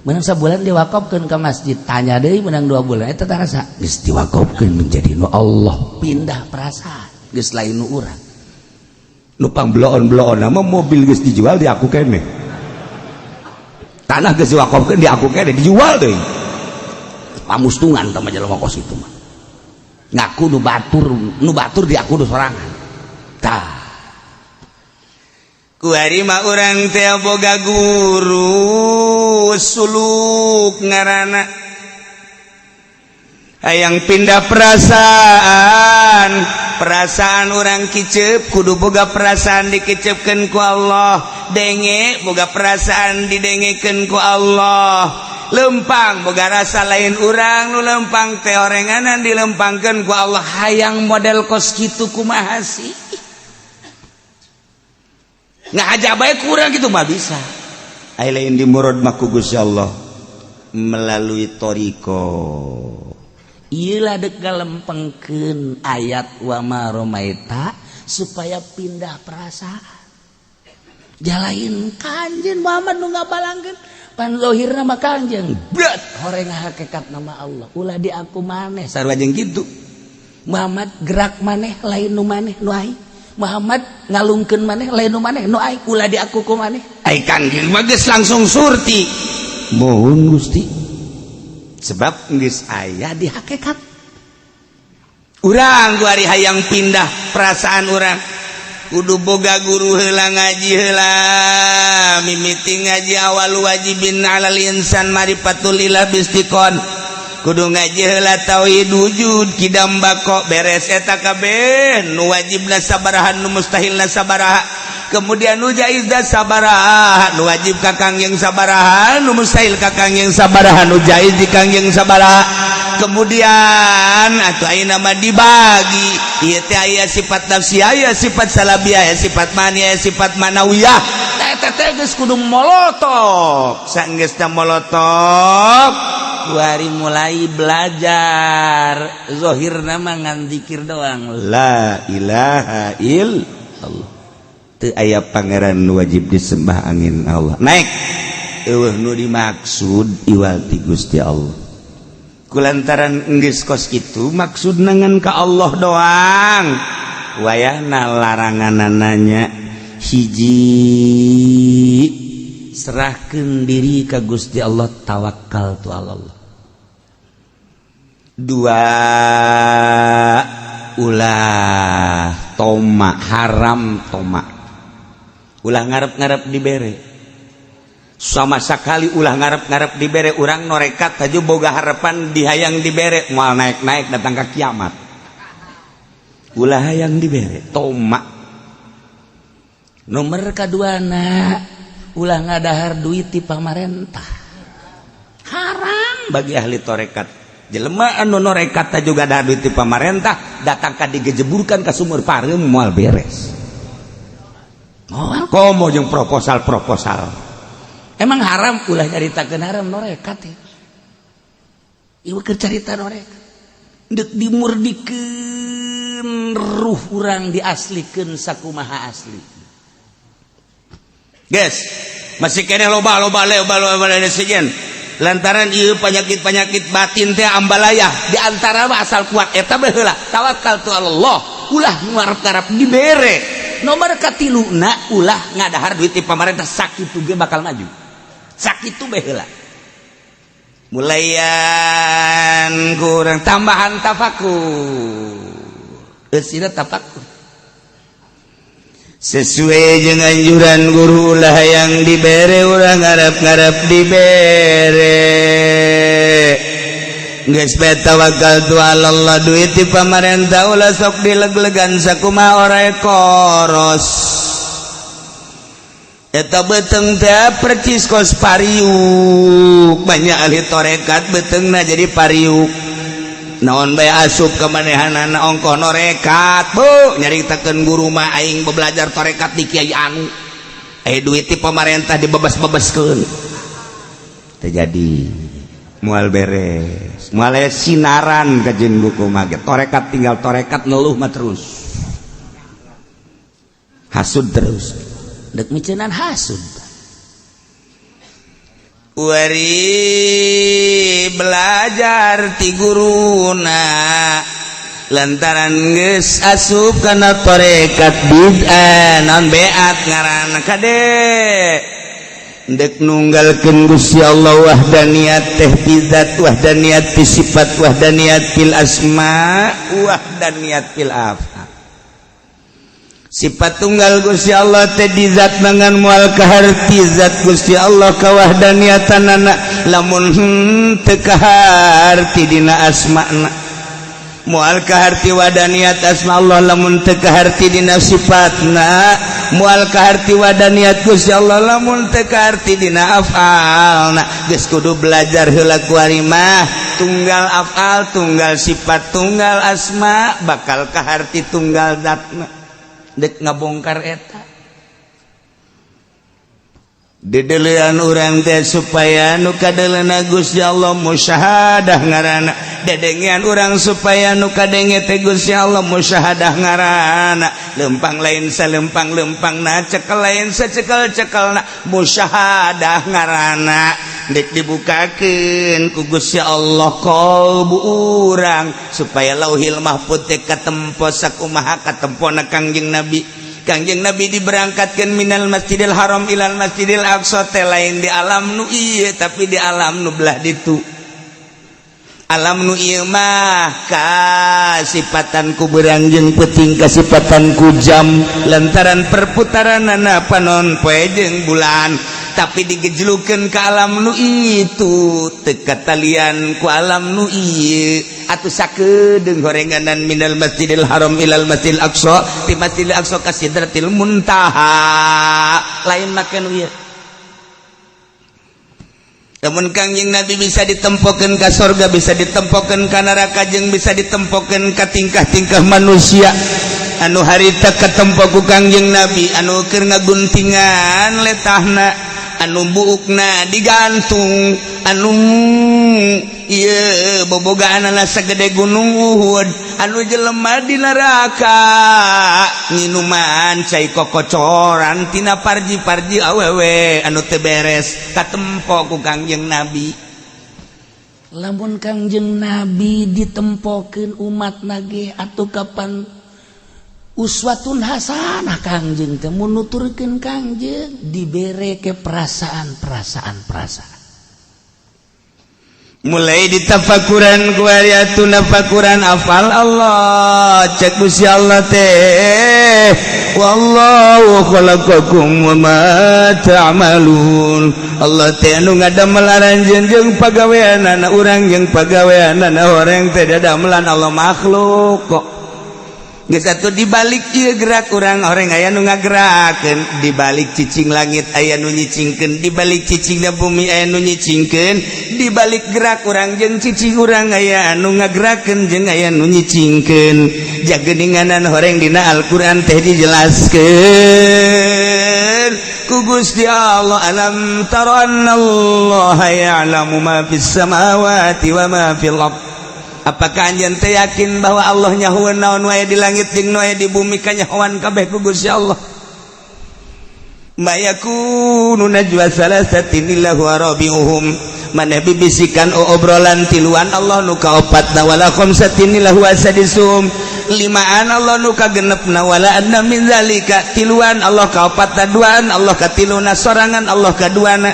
Menang sebulan diwakafkeun ke masjid. Tanya deui, menang 2 bulan, eta tanah saha? Geus diwakafkeun menjadi nu Allah. Pindah perasaan, geus lain nu urang. Nu pangbeloon-beloon nama mobil geus dijual di aku kene, tanah geus diwakafkeun di aku kene, dijual deui. Pamustungan tah jelema kos itu mah, ngaku nu batur, nu batur di aku nu sorangan. Tah, kuari mah urang teh boga guru suluk ngaranna. Hayang pindah perasaan, perasaan urang kicep kudu boga perasaan dikicepkeun ku Allah, denge boga perasaan didengekeun ku Allah, lempang boga rasa lain urang nu lempang teh, orenganan dilempangkeun ku Allah. Hayang model kos kitu kumaha sih? Ngahaja bae kurang gitu mah bisa. Ai lain di murad mah ku Gusti Allah melalui toriko. Ieu dek ngalempengkeun ayat wa ma romaita supaya pindah perasaan. Jalain Kanjeng Muhammad nu ngabalangkeun pan zahirna mah Kanjeng berat horeng hakikat nama Allah, ulah di aku maneh sarua jeung kitu. Muhammad gerak maneh lain nu maneh, nu aing. Muhammad ngalungkeun maneh lain nu maneh, nu aing. Ulah di aku ku maneh. Ai Kanjeng mah geus langsung surti, mohon Gusti, sebab geus aya di hakikat. Urang kuari hayang pindah perasaan, urang kudu boga guru heula, ngaji heula. Mimiti ngaji awal wajibin alal insan marifatul ilah bistiqon, kudu ngaji heula tauhid wujud kidam bako. Beres eta kabeh, nu wajibna sabaraha, nu mustahilna sabaraha, kemudian nu jaizna sabaraha, nu wajib ka Kangjeng sabaraha, nu mustahil ka Kangjeng sabaraha, nu jaiz di Kangjeng sabaraha. Kemudian atau ayeuna mah dibagi ieu teh aya sifat nafsiyah, aya sifat salabiyah, aya sifat mani, aya sifat manawiyah. Eta teh geus kudu molotok. Sanggeusna molotok, kuari mulai belajar. Zohirna mah ngan zikir doang, la ilaha illallah, teu aya pangeran wajib disembah angin Allah. Naik eueuh nu dimaksud iwal ti Gusti Allah. Kulantaran geus kos kitu, maksud ngan ka Allah doang, wayahna laranganananya hiji, serahkan diri ka Gusti Allah, tawakal tu Allah. Dua, ulah toma, haram toma, ulah ngarep-ngarep dibere sama sekali, ulah ngarep-ngarep dibere. Urang norekat aja boga harapan dihayang dibere, moal naik-naik datang ke kiamat. Ulah hayang dibere, toma. Nomor kaduana, ulah ngadahar duit di pamarentah, haram bagi ahli torekat. Jelema anu norekat juga dahar duit di pamarentah, datang ka digejeburkan ke sumur pareum, moal beres. Moal komo jeung proposal-proposal. Emang haram, ulah nyaritakeun haram norekat ya. Ieu keur carita norekat deuk dimurdikeun ruh urang, diaslikeun sakumaha asli. Guys, masih kene loba loba loba loba sejen. Lantaran ieu penyakit-penyakit batin teh ambalayah di antara mah asal kuat eta bae heula, tawakal tu Allah, ulah ngarep-ngarep dibere. Nomor katiluna, ulah ngadahar duit ti pamarentah. Sakitu ge bakal maju, sakitu bae heula. Mulayan kurang tambahan tafakur, eusina tafakur sesuai dengan anjuran guru lah yang dibere, urang ngarep-ngarep dibere. Geus bae tawakal tu Allah, duit di pamarentah ulah sok dileg-legan, sakumaha orai koros eta beuteung teh percis kos pariuk. Banyak ahli torekat beuteungna jadi pariuk, naon bae asup ke manehanana, ongkoh norekat. Bu, nyaritakeun guru mah, aing belajar torekat di kiai anu, eh, duit di pemerintah dibebas-bebaskeun, terjadi moal beres, moal aya sinaran kajeun buku mah. Torekat tinggal torekat, ngeluh mah terus, hasud terus, dek miceunan hasud. Wari belajar ti guruna, lantaran geus asup kana torekat bid'ah, non beat ngaranna, kade dek nunggalkeun Gusti Allah, wahdaniyat teh fi zat, wahdaniyat fi sifat, wahdaniyat fil asma, wahdaniyat fil af'al. Sifat tunggal Gusti Allah teh di zat, dengan moal kaharti zat Gusti Allah kawahdaniatanana lamun teu kaharti dina asma'na, moal kaharti wadaniat asma Allah lamun teu kaharti dina sifatna, moal kaharti wadaniat Gusti Allah lamun teu kaharti dina afalna. Geus kudu belajar heula kuari mah, tunggal afal, tunggal sifat, tunggal asma, bakal kaharti tunggal zatna. Dek ngabongkar eta dedelean urang teh supaya nu kadeleuna Gusti Allah, musyahadah ngaranna. Dedengean urang supaya nu kadenge teh Gusti Allah, musyahadah ngaranna. Lempang lain salempang lempangna, cekel lain secekel cekelna, musyahadah ngaranna. Dek dibukakeun ku Gusti Allah qalbu urang supaya Lauhil Mahfud teh katempo sakumaha katempona Kangjeng Nabi. Kangjeng Nabi diberangkatkan minal Masjidil Haram ilal Masjidil Aqsa teh lain di alam nu ieu, tapi di alam nu belah ditu. Alam nu ieu mah kasipatan ku beurang jeung peuting, kasipatan ku jam lantaran perputaranana panon poe jeung bulan, tapi digejlukeun ke alam nu itu teu katalian ku alam nu ieu. Atuh sakedeung horenganan minal Masjidil Haram ilal Masjidil Aqsa, ti Masjidil Aqsa ka Sidratil Muntaha, lain make nu ieu. Namun Kangjeng Nabi bisa ditempokeun ka sorga, bisa ditempokeun ka neraka, jeung bisa ditempokeun ka tingkah-tingkah manusia anu harita katempo ku Kangjeng Nabi, anu keur ngaguntingan letahna, anu buukna digantung, anu ieu bobogaanana sagede gunung Uhud, anu jelema di neraka nginuman cai kokocoran tina parji-parji awewe anu teu beres, katempo ku Kangjeng Nabi. Lamun Kangjeng Nabi ditempokeun umat nage, atuh kapan uswatun hasanah Kangjeng teh? Mun nuturkeun Kangjeng dibere ke perasaan-perasaan perasaan. Mulai ditafakuran ku atuh nafakuran afal Allah. Cek Gusti Allah teh, wallahu khalaqakum wa ma ta'malun. Allah teh anu ngadamel aranjeun jeung pagaweanana urang, jeung pagaweanana horeng teh dadamelan Allah, makhluk kok. Geus atuh, dibalik ieu gerak urang horeng aya nu ngagerakeun, dibalik cicing langit aya nu nyicingkeun, dibalik cicingna bumi aya nu nyicingkeun, dibalik gerak urang jeung cicing urang aya anu ngagerakeun jeung aya nu nyicingkeun. Jageninganan horeng dina Al-Qur'an teh dijelaskeun ku Gusti Allah, alam tara annallaha ya'lamu ma fis samawati wa ma fil ardh. Apakah anjeun teh yakin bahwa Allah nyahueun naon wae di langit jeung wae di bumi, kanyahoan kabeh ku Gusti Allah? Ma yakunu najwa salasatin illa huwa rabi'uhum. Maneh bibisikan obrolan, tiluan Allah nu kaopatna, wala khamsatin illa huwa sadisuhum, limaan Allah nu kagenepna, wala adna min zalika, tiluan Allah kaopatna, duaan Allah katiluna, sorangan Allah kaduana,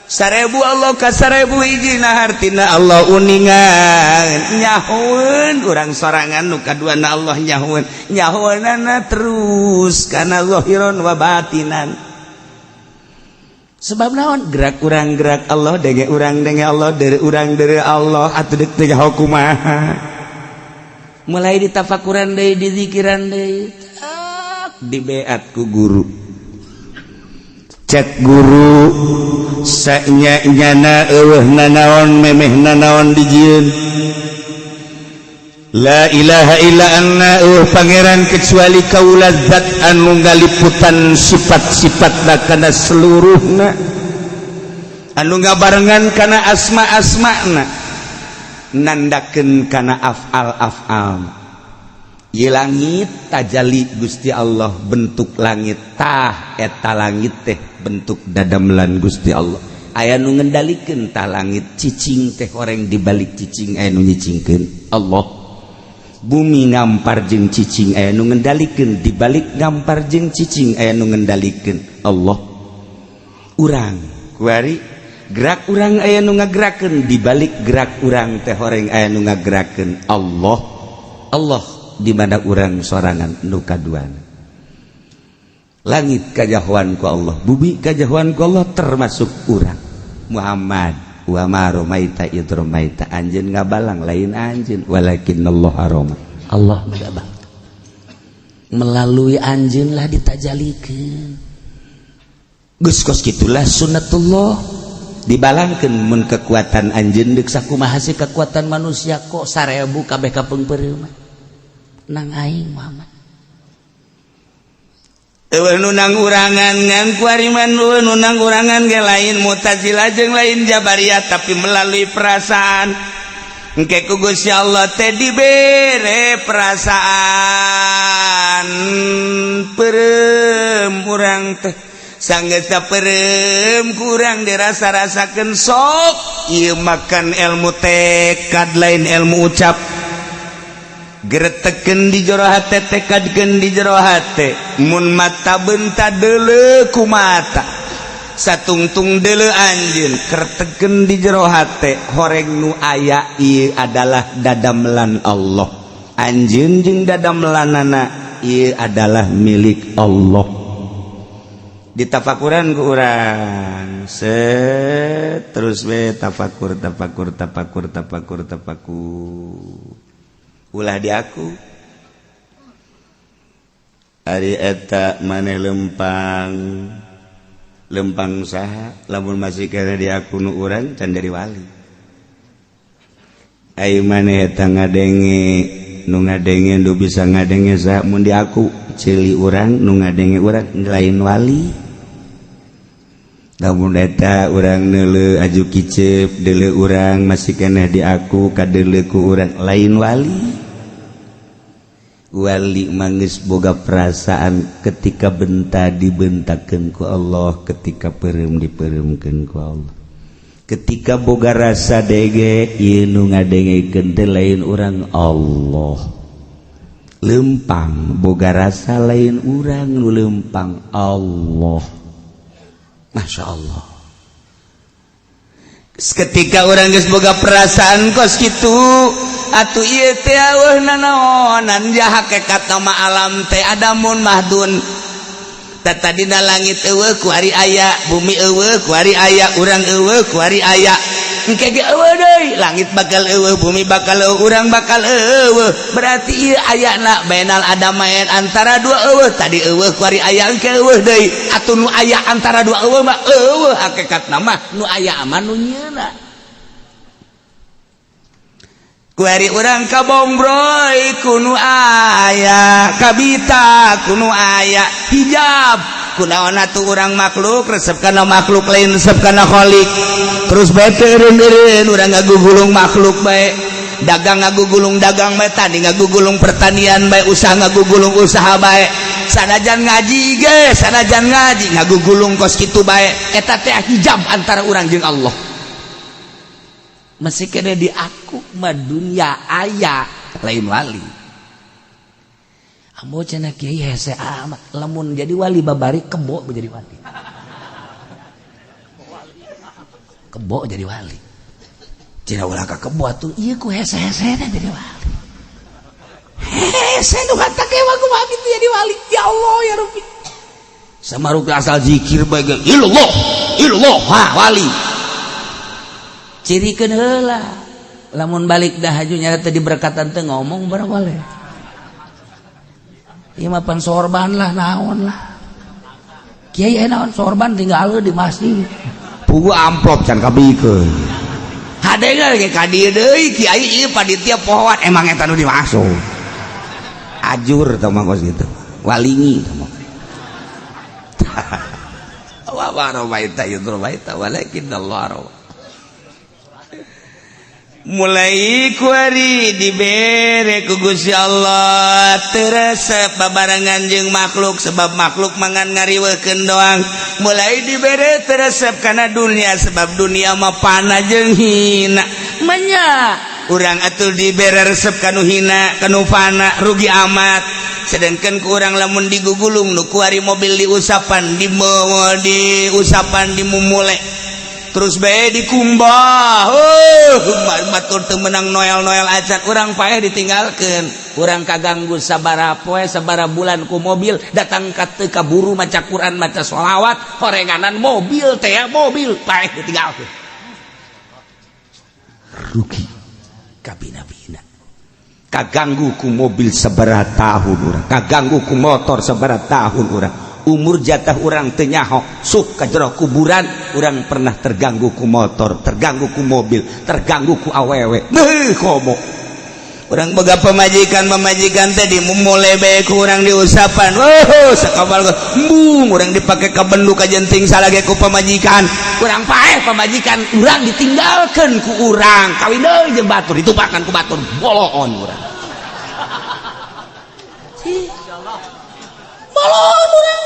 1000 Allah ka 1000 hijina. Hartina Allah uningan, nyahoeun urang sorangan, nu kaduana Allah nyahoeun, nyahoeunana terus kana zahiron wa batinan. Sebab naon? Gerak urang gerak Allah, denge urang denge Allah, dari urang dari Allah. Atuh deuk teh kumaha? Mulai ditafakuran deui, dizikiran deui, tak dibeat ku guru. Cek guru, sanya nyana eueuh nanaon, memeh nanaon dijieun. La ilaha illa anna, eueuh pangeran kecuali kaula, zat anu ngaliputan sifat-sifatna kana seluruhna, anu ngabarengan kana asma-asmana, nandakeun kana afal-afal. Ieu langit tajali Gusti Allah, bentuk langit tah eta langit teh bentuk dadamelan Gusti Allah. Aya nu ngendalikeun tah langit. Cicing teh horeng dibalik cicing aya nu nyicingkeun, Allah. Bumi ngampar jeung cicing aya nu ngendalikeun, dibalik ngampar jeung cicing aya nu ngendalikeun, Allah. Urang kuari gerak urang aya nu ngagerakeun, dibalik gerak urang teh horeng aya nu ngagerakeun, Allah. Allah di mana urang sorangan nu kaduana. Langit kajahoan ku Allah, bumi kajahoan ku Allah, termasuk urang Muhammad. Wa ma romaita id romaita, anjeun ngabalang lain anjeun, walakinallah roma, Allah ngabang melalui anjeun lah ditajalikeun. Geus kos kitulah sunnatullah, dibalangkeun. Mun kekuatan anjeun deuk sakumaha sih kekuatan manusia kok 1000 kabeh kapeungpeureuh nang aing Muhammad. Eueuh nu nang urangan, ngan kuari mah nu nang urangan ge lain Mu'tazilah jeung lain Jabariyah, tapi melalui perasaan. Engke ku Gusti Allah teh dibere perasaan peureum urang teh. Sanggeus peureum kurang dirasa-rasakeun, sok ieu makan ilmu tekad, lain ilmu ucap. Gereteken di jero hate, tekadkeun di jero hate. Mun mata benta deuleu ku mata, satungtung deuleu anjeun, kerteken di jero hate, horeng nu aya ieu adalah dadamelan Allah, anjeun jeung dadamelanana ieu adalah milik Allah. Ditafakuran ku urang, set, terus we tafakur, tafakur, tafakur, tafakur, tafakur. Ulah di aku. Ari eta maneh lempang lempang saha? Lamun masih kena di aku nu urang can jadi wali. Ayo, maneh eta ngadenge, nu ngadenge, nu bisa ngadenge saha? Mun di aku ceuli urang, nu ngadenge urang lain wali. Lamun eta urang neuleu aju kicep, deuleu urang masih keneh di aku, kadeuleu ku urang lain wali. Wali mangis boga perasaan ketika benta dibentakeun ku Allah, ketika peureum dipeureumkeun ku Allah, ketika boga rasa dege, ieu nu ngadengekeun teh lain urang, Allah. Lempang boga rasa lain urang, nu lempang Allah. Masya Allah, ketika urang geus boga perasaan kos kitu atuh, ieu teh eueuh nanaonan ja hakekat nama alam teh adamun mahdun. Tadina langit eueuh, kuari aya. Bumi eueuh, kuari aya. Urang eueuh, kuari aya. Engke ge eueuh deui. Langit bakal eueuh, bumi bakal eueuh, urang bakal eueuh. Berarti ieu ayana bainal adamain, antara dua eueuh. Tadi eueuh, kuari aya, engke eueuh deui. Atuh nu aya antara dua eueuh mah eueuh hakikatna mah, nu aya mah nu nyeuna. Kuari urang kabongbroy ku nu aya, kabita ku nu aya, hijab kunaon atuh? Urang makhluk resep kana makhluk lain, resep kana khalik. Terus bae teu eureun-eureun urang ngagugulung makhluk bae, dagang ngagugulung dagang bae, tani ngagugulung pertanian bae, usaha ngagugulung usaha bae, sanajan ngaji ge, sanajan ngaji ngagugulung kos kitu bae. Eta teh hijab antara urang jeung Allah. Masih kena di aku mah dunia aya lain wali. Ambo cenah kiai hese amat lamun jadi wali babari kebo jadi wali. Kebo jadi wali. Cenah ulah ka kebo atuh ieu ku hese-hesena jadi wali. Hese nu hatak ewa kumaha kitu jadi wali. Ya Allah ya Rabbi. Samaruk asal zikir bae ge illallah illallah ha wali. Cirikeun heula. Lamun balik dah haju nyata teh diberkatan teh ngomong barang boleh. Ieu mah pan sorban lah naon lah. Kiai naon sorban tinggal di masjid. Pugu amplop can kabikeun. Hadega ge ka dieu deui kiai ieu panitia pohoan emang eta nu dimasuk. Ajur tah mah kos kitu. Walingi tah mah. Wa ma ramaita idh ramaita walakin Allah rama. Mulai kuari dibere ku Gusti Allah teresep babarengan jeung makhluk sebab makhluk mangan ngariweukeun doang. Mulai dibere teresep kana dunia sebab dunia mah pana jeung hina. Menya urang atuh dibere resep kanu hina kanu fana rugi amat. Sedangkan ku urang lamun digugulung nu kuari mobil diusapan di diusapan dimumule terus bae dikumbah. Batur teu meunang noel-noel acan urang paeh ditinggalkeun. Urang kaganggu sabaraha poe sabaraha bulan ku mobil datang ka teu kaburu maca Quran maca sholawat horenganan mobil teh mobil paeh ditinggalkeun. Rugi kabina-bina. Kaganggu ku mobil sabaraha tahun urang, kaganggu ku motor sabaraha tahun urang. Umur jatah urang teu nyaho sok ka jero kuburan urang pernah terganggu ku motor, terganggu ku mobil, terganggu ku awewe. Beuh komo. Urang boga pamajikan teh dimumule bae ku urang diusapan. Weuh sakabal embung urang dipake ka bendu ka jenting salage ku pamajikan. Urang paeh pamajikan urang ditinggalkeun ku urang. Kawin deui jeung batur ditumpakan ku batur boloon urang. Boloon urang.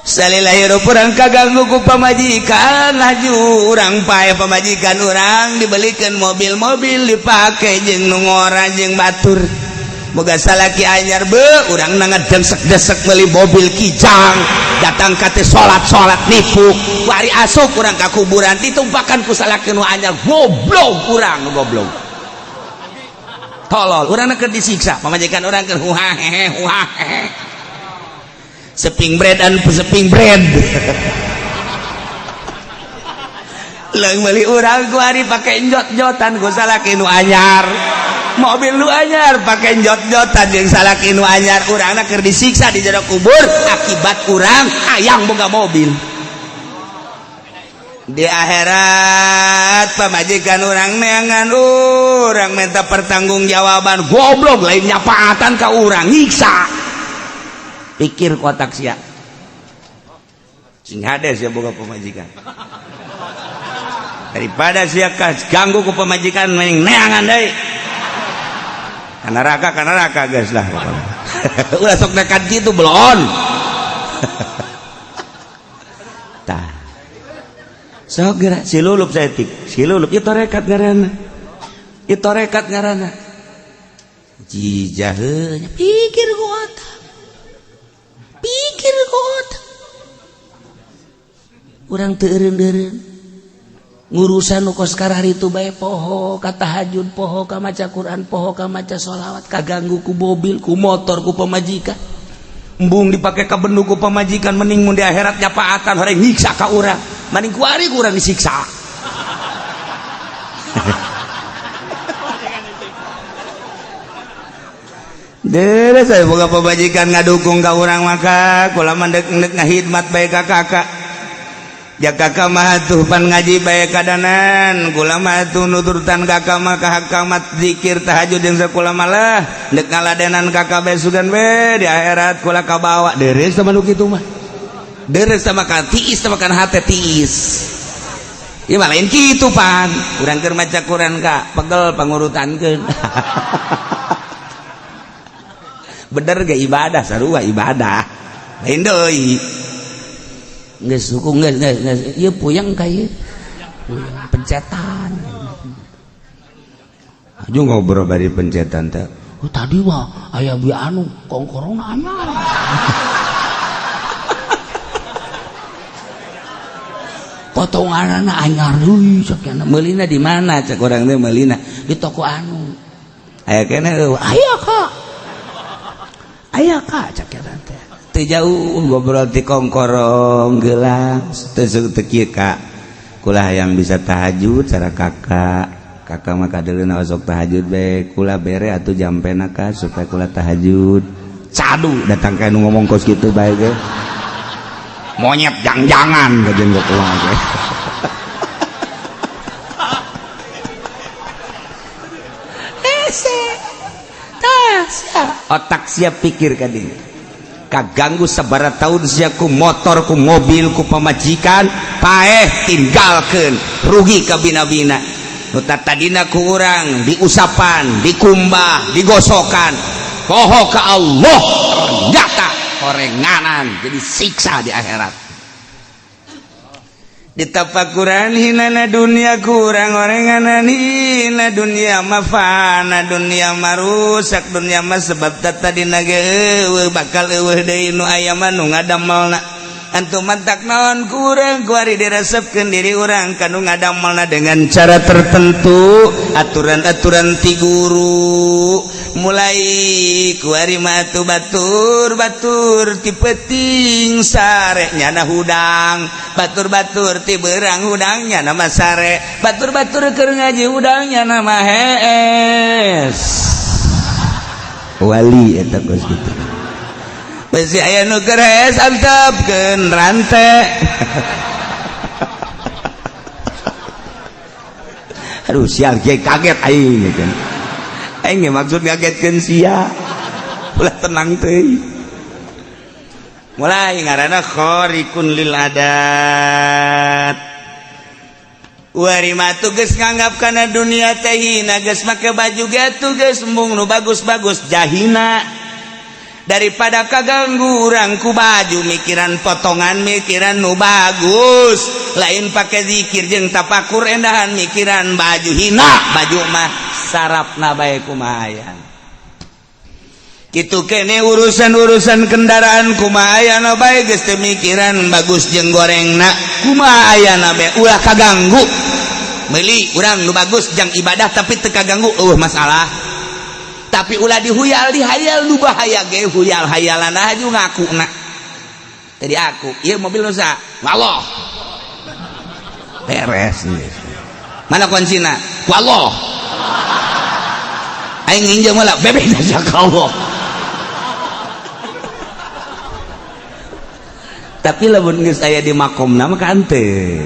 Salila hirup urang kaganggu ku pamajikan laju urang paeh pamajikan urang dibelikeun mobil-mobil dipake jeung nu ngora jeung batur. Boga salaki anyar beuh urang na ngedengsek-desek meuli mobil kijang datang ka teh salat-salat nipu wari asup urang ka kuburan ditumpakan ku salaki nu anyar goblok urang goblok. Tolol urang keur disiksa pamajikan urang keur huha hehe huha hehe. Seping bread dan seping bread. Leung meuli urang ku ari pake njot-njotan ku salaki nu anyar. Mobil nu anyar pake njot-njotan jeung salaki nu anyar urangna keur disiksa di jero kubur akibat urang hayang boga mobil. Di akhirat pamajikan urang neangan urang minta pertanggungjawaban goblok lain nyapaatan ka urang nyiksa. Pikir kotak sia sing hade sia boga pamajikan daripada sia ganggu ku pamajikan mending neangan deui ka neraka geus lah pokona. Ulah sok nekat kitu belon. Tah sok geura si lulup saeutik si lulup ieu tarekat ngaranna ieu tarekat ngaranna jijaheunya pikir ku otak pikir ku otak urang teu eureun-eureun ngurusan nu kos kararitu bae poho ka tahajud poho ka maca Quran poho ka maca sholawat kaganggu ku mobil ku motor ku pamajikan embung dipake ka bendu ku pamajikan mending mun di akhirat nyapaatan horeng nyiksa ka urang mending kuari ku urang disiksa. Dere saya boga pamajikan ngadukung ka urang maka kula mah deuk ngahidmat bae ka kakak. Ja kakak mah atuh pan ngaji bae kadanan kula mah atuh nuturtan kakak mah ka hakamat zikir tahajud jeung sakola malah deuk ngaladenan kakak bae sugan we di akhirat kula kabawa deres sama nu kitu mah. Deres sama kan tiis sama kan hate tiis. Ieu mah lain kitu pan. Urang keur maca Quran ka pegel pangurutankeun. Bener ge ibadah sarua ibadah lain deui geus hukum geus geus ieu puyeng ka ieu Pencetan. Aju ngobrol bari pencetan teh. Oh, tadi mah aya bi anu kongkorong anyar. Potonganana anyar deui cek nya. Meulina di mana cek urang teh meulina di toko anu. Aya keneh eueuh, aya Kak. Aya Kak cek nya teh. Teu jauh ngobrol ti kongkorong gelang teu teu kieu Kak. Kula hayang bisa tahajud cara kakak. Kakak mah kadeuleuna osok tahajud bae kula bere atuh jampena ka supaya kula tahajud. Cadu datang ka nu ngomong kos kitu bae ge. Monyet jang-jangan kajeun ge kumaha ge. Hese. Tah sia. Otak siap pikir ka dieu. Kaganggu sabaraha tahun sia ku motor ku mobil ku pamajikan paeh tinggalkeun rugi ka bina-bina. Nu tadina ku urang diusapan, dikumbah, digosokan. Poho ka Allah ternyata horenganan jadi siksa di akhirat. Ditapakuran hinana dunia kurang orenganan hina dunia mafana dunia marusak dunia mah sebab tadina ge eueuh bakal eueuh deui nu aya mah nu ngadamelna. Antum mantak naon kurang kuari diresepkeun diri urang kanu ngadamelna dengan cara tertentu aturan-aturan ti guru mulai kuari mah atuh batur-batur ti peuting sare nyana hudang batur-batur ti beurang hudang nyana mah sare batur-batur keur ngaji hudang nyana mah hees wali eta geus kitu. Besi aya nu keur hees antepkeun rante. Aduh sial kiai kaget aing kan. Aing ge maksud ngagetkeun sia. Ulah tenang teuing. Mulai ngaranna khariqun lil adat. Wari mah geus nganggap kana dunia teh hina geus make baju ge atuh geus embung nu bagus-bagus jahina. Daripada kaganggu urang ku baju mikiran potongan mikiran nu bagus lain pake zikir jeung tapakur endahan mikiran baju hina baju mah sarapna bae kumaha aya kitu kene urusan-urusan kendaraan kumaha ayana bae geus teu mikiran bagus jeung gorengna kumaha ayana bae ulah kaganggu meuli urang nu bagus jang ibadah tapi teu kaganggu eueuh masalah. Tapi ulah dihuyal dihayal nu bahaya ge huyal hayalan aju ngakuna tadi aku ieu mobil nu saha Allah beres mana kuncina ku Allah aing nginjem heula bebek aja ka Allah. Tapi lamun geus aya di makomna mah henteu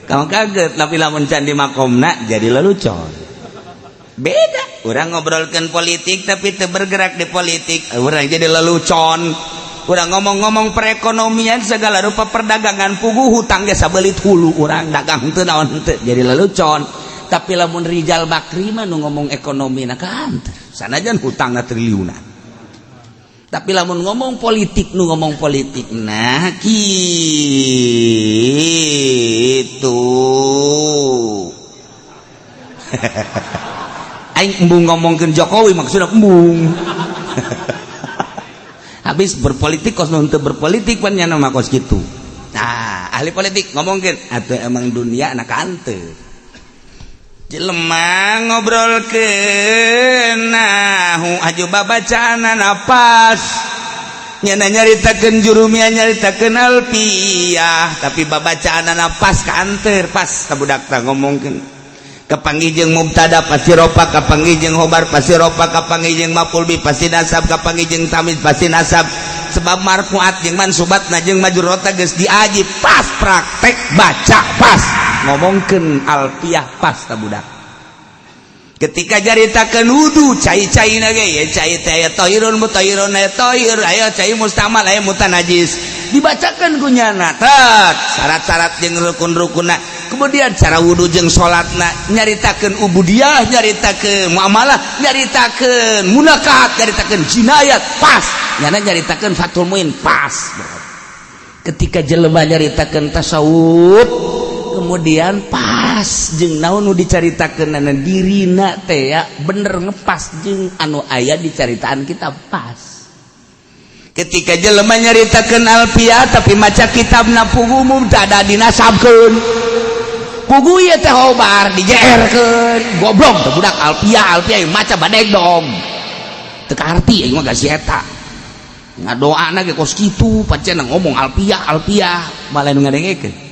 kamu kaget tapi lamun can di makomna jadi lelucon beda. Orang ngobrolkan politik tapi teu bergerak di politik orang jadi lelucon. Orang ngomong-ngomong perekonomian segala rupa perdagangan puguh hutang ge sabelit hulu orang dagang teu naon teu jadi lelucon. Tapi lamun Rijal Bakri mah nu ngomong ekonomi na kan sanajan hutangna triliunan. Tapi lamun ngomong politik nu ngomong politik nah kitu. Aing embung ngomongkeun Jokowi maksudna embung. Habis berpolitik kos nu henteu berpolitik pan nya mah kos kitu. Nah, ahli politik ngomongkeun atuh emang dunia na henteu. Jelema ngobrolkeun nahu aju babacaanana pas. Nyana nyaritakeun jurumiyah nyaritakeun alfiyah tapi babacaanana pas ka anteur pas ka budak tah ngomongkeun. Kapanggih jeung mubtada pasti rofa, kapanggih jeung khobar pasti rofa, kapanggih jeung maf'ul bi pasti nasab, kapanggih jeung tamyiz pasti nasab. Sebab marfuat jeung mansubatna jeung majrurna geus diaji pas praktek baca pas ngomongkeun alfiah pas ta budak. Ketika nyaritakeun wudu cai-caina ge ya cai teh aya tahirun mutahhirun aya tahir aya cai mustamal aya mutanajis dibacakeun ku nyana tet syarat-syarat jeung rukun-rukunna. Kemudian cara wudu jeung salatna nyaritakeun ubudiyah nyaritakeun muamalah nyaritakeun munakahat nyaritakeun jinayat pas nyana nyaritakeun Fathul Muin pas. Ketika jelema nyaritakeun tasawuf Kemudian pas jeung naon nu dicaritakeun dirina teh ya bener ngepas jeung anu aya dicaritaan kita pas. Ketika jelema nyaritakeun alfiah tapi maca kitabna pugu mubtada dinasabkeun, pugu ieu teh khobar dijeerkeun, goblok teh budak alfiah alfiah maca badeg dong teu kaarti. Aing mah si eta ngadoana ge kos kitu, pancen ngomong alfiah alfiah malah nu ngadengekeun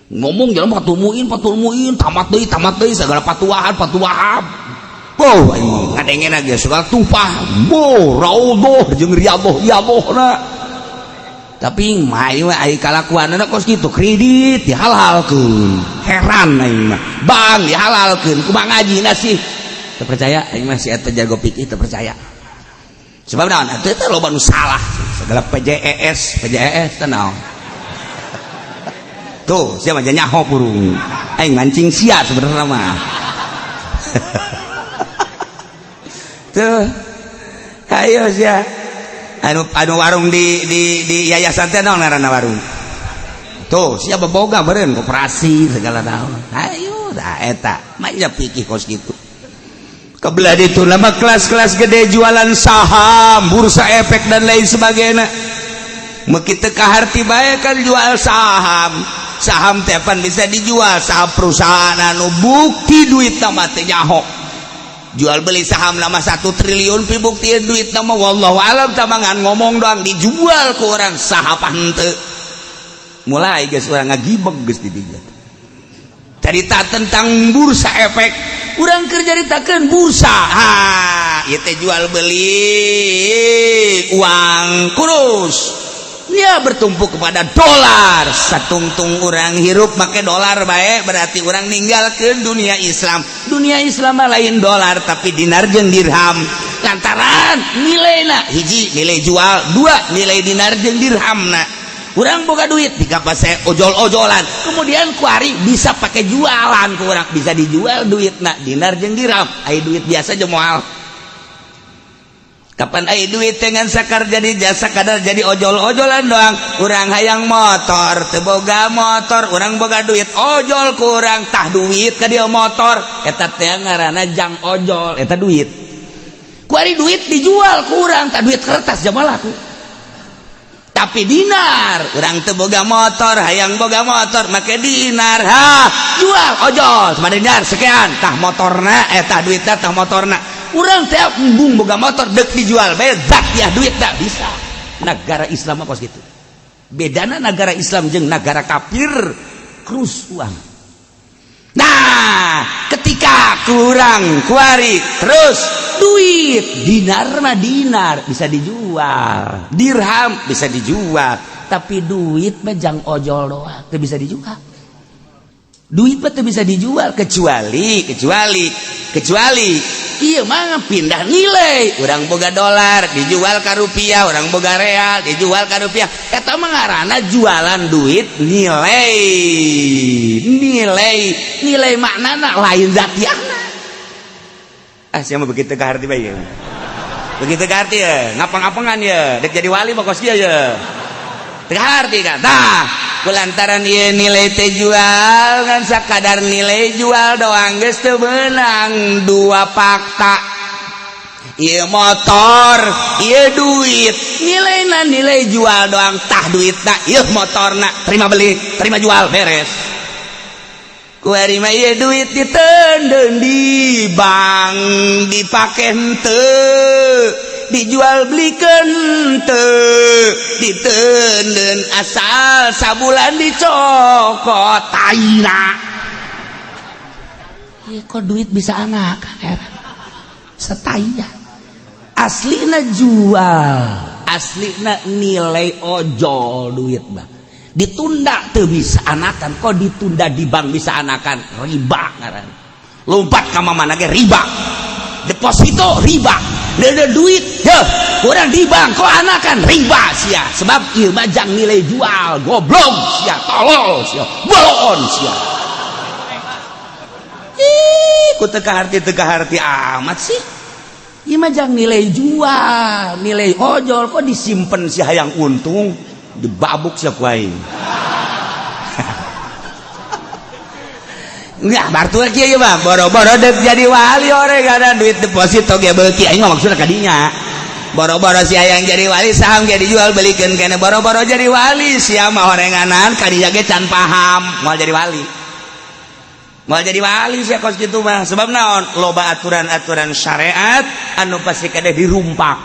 ngomong jalan Fathul Muin, Fathul Muin, tamat deui, tamat deui, segala patuahan patuahan. Oh, aing ngadengena ge segala tupah bo raudhah jeung riyadhah riyadhahna, tapi mah ai kalakuanna kos kitu. Kredit dihalalkeun, heran aing mah. Bank dihalalkeun, kumaha ngajina sih? Teu percaya aing mah si eta jago fikih, teu percaya. Sebab naon atuh teh loba nu salah segala PJES PJES teh naon tuh. Siapa aja nyaho burung aing mancing sia sebenarnya mah tuh. Ayo sia anu anu warung di yayasan teh naon ngaranna warung tuh? Siapa boga beureun koperasi segala naon. Ayo dah eta mah pikih kos kitu. Kebelah itu lama kelas-kelas gede jualan saham, bursa efek, dan lain sebagainya. Begitu kaharti bae kan jual saham. Saham tepan bisa dijual, saham perusahaan anu bukti duit nama teh nyaho. Jual beli saham nama 1 triliun pi bukti duit nama wallahu alam tamangan ngomong doang dijual ke orang saham henteu. Mulai geus urang ngagibeg geus di dinya. Cerita tentang bursa efek, urang keur caritakeun bursa. Ha, ieu teh jual beli uang kurus. Dia bertumpu kepada dolar. Satungtung orang hirup make dolar baik, berarti orang ninggalkan dunia Islam. Dunia Islam lain dolar, tapi dinar jeung dirham, lantaran nilai na hiji nilai jual, dua nilai dinar jeung dirham. Na urang boga duit dikapase ojol-ojolan, kemudian kuari bisa pakai jualan, ku urang bisa dijual duit na dinar jeung dirham. Ai duit biasa aja moal. Kapan ai duit dengan sakar jadi jasa kadar jadi ojol-ojolan doang. Urang hayang motor teu boga motor, urang boga duit ojol kurang tah duit ka dia motor eta teh ngaranna jang ojol. Eta duit kuari duit dijual kurang tah duit kertas jamaah laku. Tapi dinar, urang teu boga motor, hayang boga motor make dinar, ha jual ojol sama dinar sekian tah motorna, eta duitna tah motorna. Urang teh embung boga motor dek dijual bae zak ya duit tak bisa. Negara Islam apa gitu bedana negara Islam jeung negara kafir krus uang. Nah, ketika kurang kuari terus duit dinar mah dinar bisa dijual, dirham bisa dijual, tapi duit mah jang ojol doang teu bisa dijual. Duit mah teu bisa dijual kecuali kecuali kecuali iya mah pindah nilai. Urang boga dolar dijual ke rupiah, urang boga real dijual ke rupiah, eta mah ngaranna jualan duit nilai nilai nilai maknana lain zatiahna. Ah, siapa begitu ke arti bae begitu ke arti ya ngapang-ngapangan ya dek jadi wali mah kos ya teu arti kan. Tah, kulantaran ieu nilai teh jual kan sakadar nilai jual doang geus teu meunang. Dua fakta ieu motor ieu duit nilaina nilai jual doang, tah duitna ieu motorna, terima beli terima jual beres. Kuari mah ieu duit diteundeun di bank dipake henteu, dijual belikan henteu, diteundeun asal sabulan dicokot taina. Ieu kok duit bisa anak heran setaya aslina jual, aslina nilai ojol duit mah ditunda tuh bisa anakan. Kok ditunda di bank bisa anakan? Riba ngaran. Lompat ka mana ge riba, deposito riba. Ada duit ya kurang di bank kok anakan riba sia, sebab ieu mah jang nilai jual. Goblok sia, tolol sia, bolon sia. Ih, ku teu kaharti, teu kaharti amat sih. Ieu mah jang nilai jual, nilai ojol, kok disimpen si hayang untung, dibabuk sia ku aing. Enggak, bartu kieu mah boro-boro dek jadi wali horenganan duit deposito ge beuki aing mah maksudna kadinya. Boro-boro si hayang jadi wali saham ge dijual belikeun keneh boro-boro jadi wali sia mah horenganan kadinya ge can paham moal jadi wali. Moal jadi wali sia kos kitu mah sebab naon loba aturan-aturan syariat anu pasti kade dirumpak.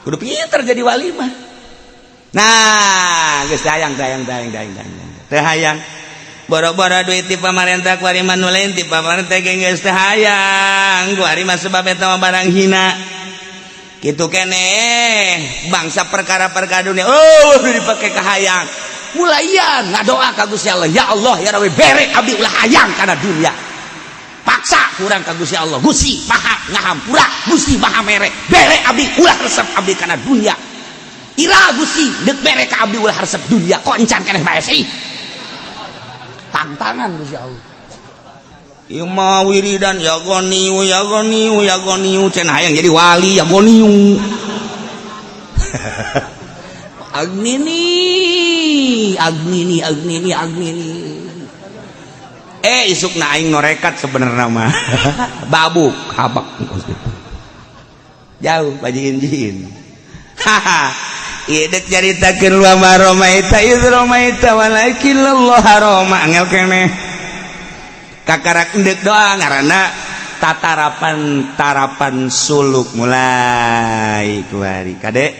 Kudu pinter jadi wali mah. Nah, geus hayang hayang hayang hayang hayang. Teu hayang. Boro-boro duit ti pamarentah kuari mah nu lain ti pamarentah ge geus teu hayang. Kuari mah sebab eta mah barang hina. Kitu keneh bangsa perkara-perkara dunia oh dipake kahayang. Mulaian ngadoa ka Gusti Allah, ya Allah ya Rabbi bere abdi ulah hayang kana dunia. Paksa kurang ka Gusti Allah. Gusti Maha ngahampura, Gusti Maha mere. Bere abdi ulah resep abdi kana dunia. Ira Gusti deuk bere ka abdi ulah resep dunia kok encan keneh bae sih. Tantangan Gusti Allah. Ieu mah wiridan ya goniu ya goniu ya goniu cenah hayang jadi wali ya goniu. Agnini agnini agnini agnini. Isukna aing norekat sebenarnya mah. Babuk habak jauh bajiin-jiin. Haha. Ieu dek caritakeun wa ma ramaita iz ramaita walakin Allah rama angel keneh. Kakarak endek doa ngaranna tatarapan tarapan suluk mulai kuari kade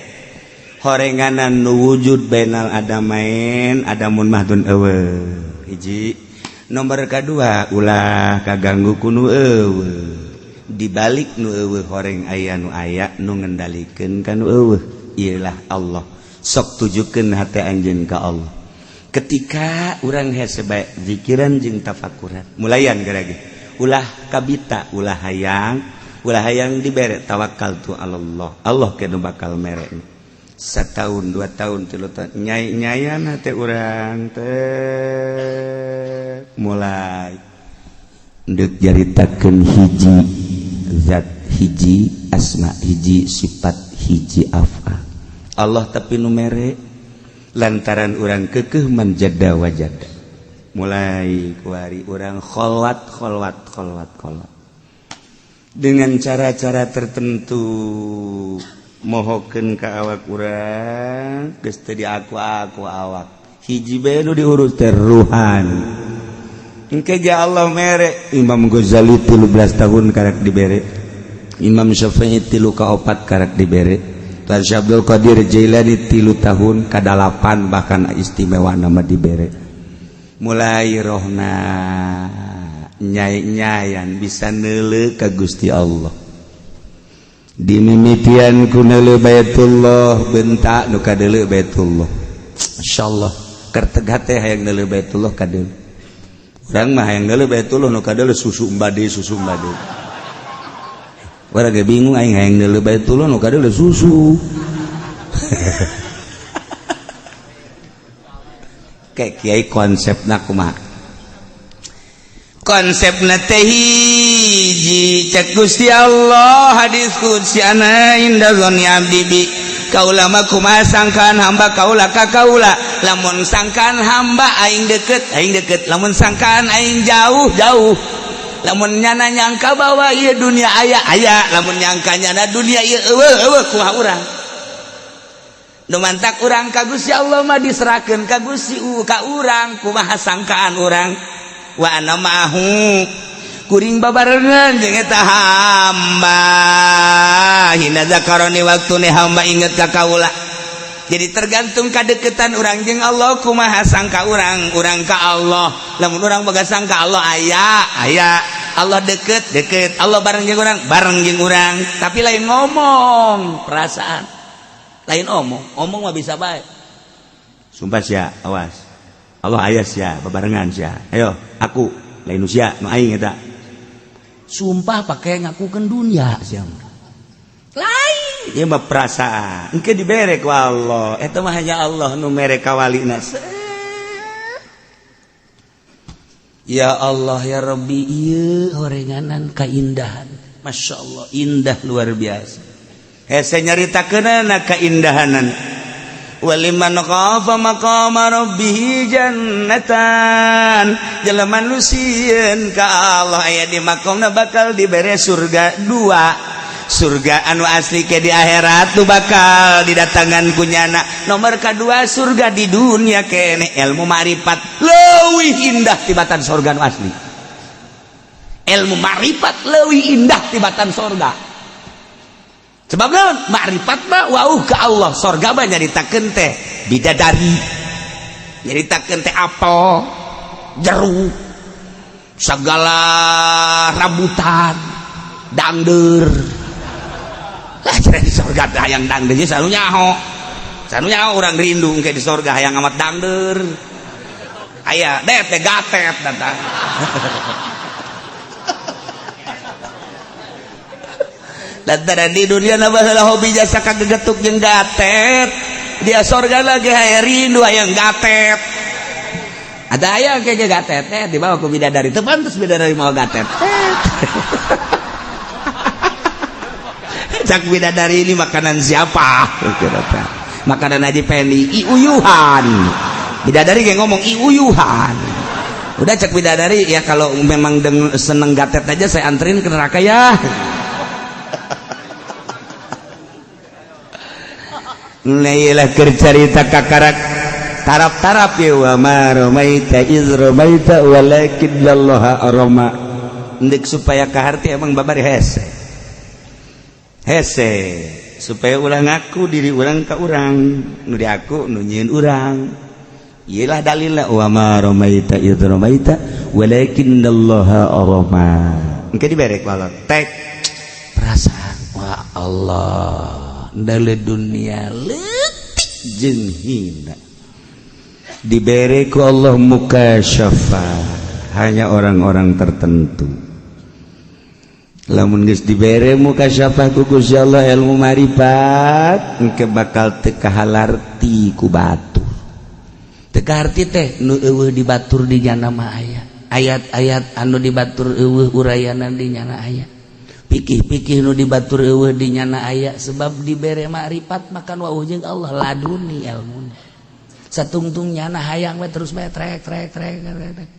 horenganan nu wujud bainal adamain adamun mahdun eueuh hiji nomor kadua ulah kaganggu ku nu eueuh dibalik nu eueuh horeng aya nu aya nu ngendalikeun ka nu eueuh ieulah Allah sok tujukeun hate anjeun ka Allah ketika urang hese bae zikiran jeung tafakuran mulayan gerage ulah kabita ulah hayang dibere tawakal tu Allah Allah ke nu bakal mere setahun 2 tahun 3 tahun nyai nyayan hate urang teh mulai deuk jaritakeun hiji zat hiji asma hiji sifat hiji afal Allah tapi nu mere lantaran urang kekeh manjada wajada mulai kuari urang kholwat kholwat kholwat kholwat dengan cara-cara tertentu mohokeun ka awak urang geus teu diaku aku awak hiji bae nu diurus teh ruhan engke ge Allah mere Imam Ghazali 13 tahun karek dibere Imam Syafi'i 3 ka 4 karek dibere Tan Syekh Abdul Qadir Jailani 3 tahun ka-8 bahkan istimewa nama dibere mulai rohna nyai-nyayan bisa neuleuh ka Gusti Allah dimimitian ku neuleuh Baitullah bentak nu kadeuleuh Baitullah masyaallah kerteg hate hayang neuleuh Baitullah kadeuleuh urang mah hayang neuleuh Baitullah nu kadeuleuh susu mbade susu mbade. Urang ge bingung aing hayang neuleuh Baitullah nu kadeuleuh susu. Kayak kiai konsepna kumaha? Konsepna teh hiji cek Gusti Allah hadis qudsi ana inda dzanni abdi bi kaula mah kumaha sangkaan hamba kaula ka kaula lamun sangkaan hamba aing deket lamun sangkaan aing jauh jauh lamun nyana nyangka bahwa ieu dunia aya aya lamun nyangka nyana dunia ieu eueuh eueuh kumaha urang nu mantak urang ka Gusti Allah mah diserahkeun ka Gusti ka urang kumaha sangkaan urang wa ana ma'ahu kuring babarengan jeung eta hamba hina zakaroni waktune hamba inget ka kaula. Jadi tergantung kadeketan urang jeung Allah kumaha sangka urang urang ka Allah lamun urang boga sangka Allah aya aya Allah deket deket Allah bareng jeung urang bareng jeung urang tapi lain ngomong perasaan lain omong omong mah bisa bae sumpah sia awas Allah aya sia babarengan sia ayo aku lain usia nu aing eta sumpah pakai ngakukeun dunia sia lain ieu mah perasaan engke dibere ku Allah eta mah hanya Allah nu mere ka walina. Ya Allah ya Rabbi ieu horenganan kaindahan Masya Allah indah luar biasa hese nyaritakeunana kaindahanan. Waliman khafa maqama rabbih jannatan, jelema nu sieun ka Allah aya di makomna bakal dibere surga dua. Surga anu asli ke di akhirat tuh bakal didatangan kunyana. Nomor kedua surga di dunia kene. Ilmu ma'rifat leuwih indah tibatan surga nu asli. Ilmu ma'rifat leuwih indah tibatan surga. Sebab naon? Ma'rifat mah wauh ke Allah. Surga mah nyaritakeun teh bidadari, nyaritakeun teh apel, jeruk, segala rambutan, dangder lah. Di surga teh hayang dangder, selalu nyaho, selalu nyaho. Orang rindu kayak di surga hayang amat dangder aya deh teh gatet datang. Lantaran di dunia na baheula hobi jasa kagegetuk jeung gatet, dia surga lagi hayang rindu hayang gatet. Ada aya kayak gatet teh dibawa ku bidadari, teu pantes bidadari mau gatet. Cak bidadari, ini makanan siapa? Makanan Haji Pendi. Iuyuhan bidadari kayak ngomong iuyuhan. Udah, cek bidadari, ya kalau memang seneng gatet aja, saya anterin ke neraka ya. Nailah cerita kakarak tarap-tarap ya, wa ma ramaita iz ramaita walakinnallaha rama. Ndek supaya kaharti emang babari hese hese, supaya ulah ngaku diri urang ka urang nu diaku nu nyieun urang. Iyalah dalilna, wa ma ramaita iz ramaita walakinnallaha rama. Engke dibere ku Allah tek perasaan, wah Allah, ndale dunia leutik jeung hina. Dibere ku Allah mukasyafa hanya orang-orang tertentu. Lamun geus dibere mukasyafah ku Gusti Allah ilmu marifat, engke bakal teu kahalarti ku batur. Teu kaharti teh nu eueuh di batur di nyana mah aya. Ayat-ayat anu di batur eueuh urayanan di nyana aya. Pikih-pikih nu di batur eueuh di nyana aya, sebab dibere makrifat makan wauh jeung Allah laduni ilmuna. Satungtung nyana hayang we terus bae trek trek trek trek.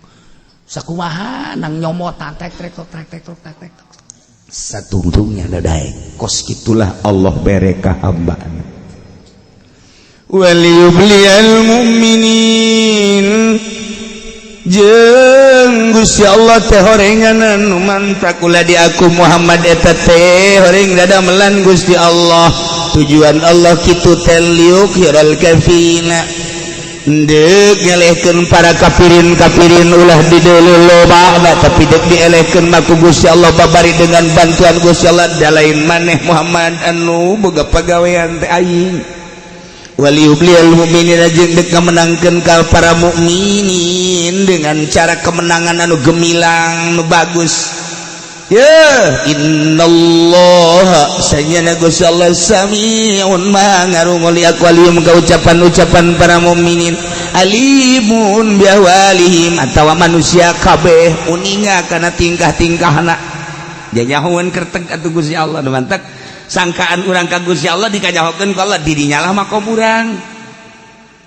Sakumaha nang nyomotan trek trek trek trek trek trek trek. Satungtungnya daek kos gitulah Allah bere ka hambana. Waliyubliyal mu'minin, jeung Gusti Allah teh horenganan nu mantak ulah di aku Muhammad eta teh horeng dadamelan Gusti Allah. Tujuan Allah kitu teh liyukhiral kafina, deuk nyelehkeun para kafirin-kafirin ulah dideuleu loba, tapi deuk dielehkeun mah ku Gusti Allah babari dengan bantuan Gusti Allah. Da lain maneh Muhammad anu boga pagawean teh, aing. Waliyubliyal mu'minina, jeung deuk ngamenangkeun ka para mukminin dengan cara kemenangan anu gemilang, nu bagus ya. Innallaha, sanyana Gusti Allah, samiun, maha ngarungu, li aqwalihim, ka ucapan-ucapan para mukminin, alimun bi ahwalihim, atawa manusia kabeh uninga kana tingkah-tingkahna. Janyahoeun kerteg atuh Gusti Allah. Nu mantak sangkaan urang ka Gusti Allah dikanyahokeun ku Allah, didinya lah makom urang,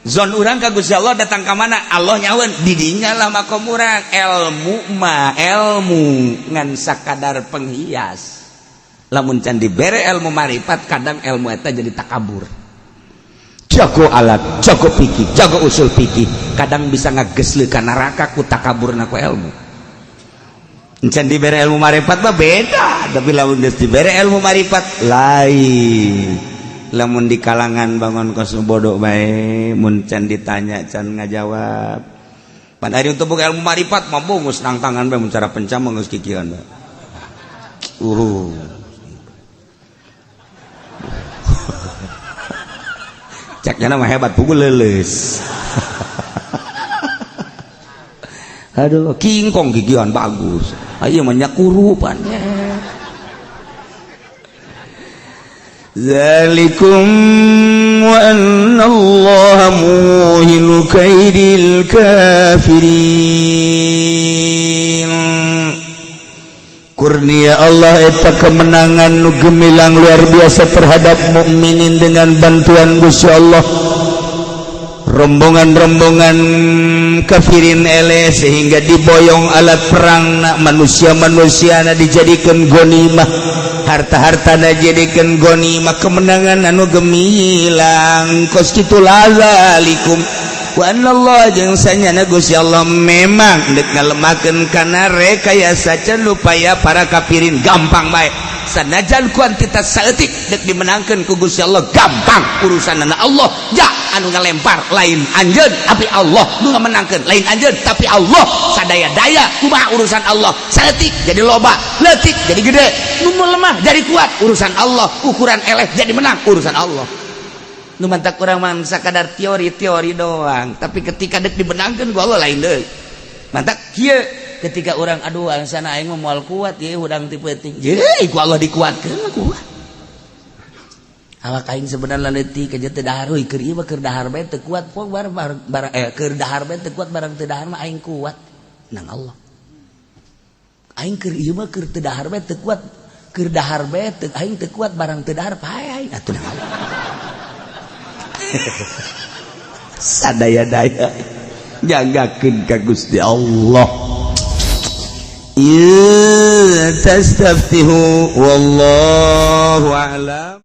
zon urang ka Gusti Allah datang ka mana Allah nyahoeun, didinya lah makom urang. Ilmu mah ilmu ngan sakadar penghias. Lamun can dibere ilmu marifat, kadang ilmu eta jadi takabur. Jago alat, jago pikir, jago usul pikir, kadang bisa ngagesle ka neraka ku takaburna ku ilmu. Can dibere ilmu marifat mah beda, tapi lamun geus dibere ilmu marifat lain. Lamun di kalangan bangun kos bodoh bae, mun can ditanya can ngajawab. Pan ari untuk buka ilmu marifat mah bungus nang tangan bae, mun cara pencam mah geus kikieuan bae. Caknya mah hebat pukul leuleus. Aduh, kingkong gigian bagus. Ayo mah kurupan. Zalikum wa anna Allah muhinu kaidil kafirin. Kurnia Allah eta kemenangan nu gemilang luar biasa terhadap mukminin dengan bantuan Gusti Allah. Rombongan-rombongan kafirin eleh sehingga diboyong alat perang, manusia-manusia na dijadikan gonimah, harta-harta na jadikan gonimah, kemenangan anu gemilang kos kitu. Zalikum wa Allah jeung sanyana Gusti Allah memang dek ngalemakeun kana rekayasa upaya para kafirin. Gampang bae, sanajan kuantitas saeutik, dek dimenangkeun ku Gusti Allah gampang. Urusan Allah ja, anu ngalempar lain anjeun tapi Allah, nu ngamenangkeun lain anjeun tapi Allah. Sadaya-daya kumaha urusan Allah, saeutik jadi loba, leutik jadi gede, nu lemah jadi kuat, urusan Allah. Ukuran eleh jadi menang, urusan Allah. Nu mantak urang mah sakadar teori-teori doang, tapi ketika dek dimenangkeun ku Allah lain deui. Mantak kieu, ketika orang, aduh, sana aing mah moal kuat ya, hudang ti peuting, ye ku Allah dikuatkeun, kuat. Awak aing sebenarnya leutik aja, teu dahar euy, keur ieu mah keur dahar bae teu kuat, pok bar bar, eh, keur dahar bae teu kuat, barang teu dahar mah aing kuat nang Allah. Aing keur ieu mah keur teu dahar bae teu kuat, keur dahar bae teu aing teu kuat, barang teu dahar pae aing atuh nang Allah. Sadaya-daya jagakeun ka Gusti Allah. Tastaftihu, wallahu a'lam.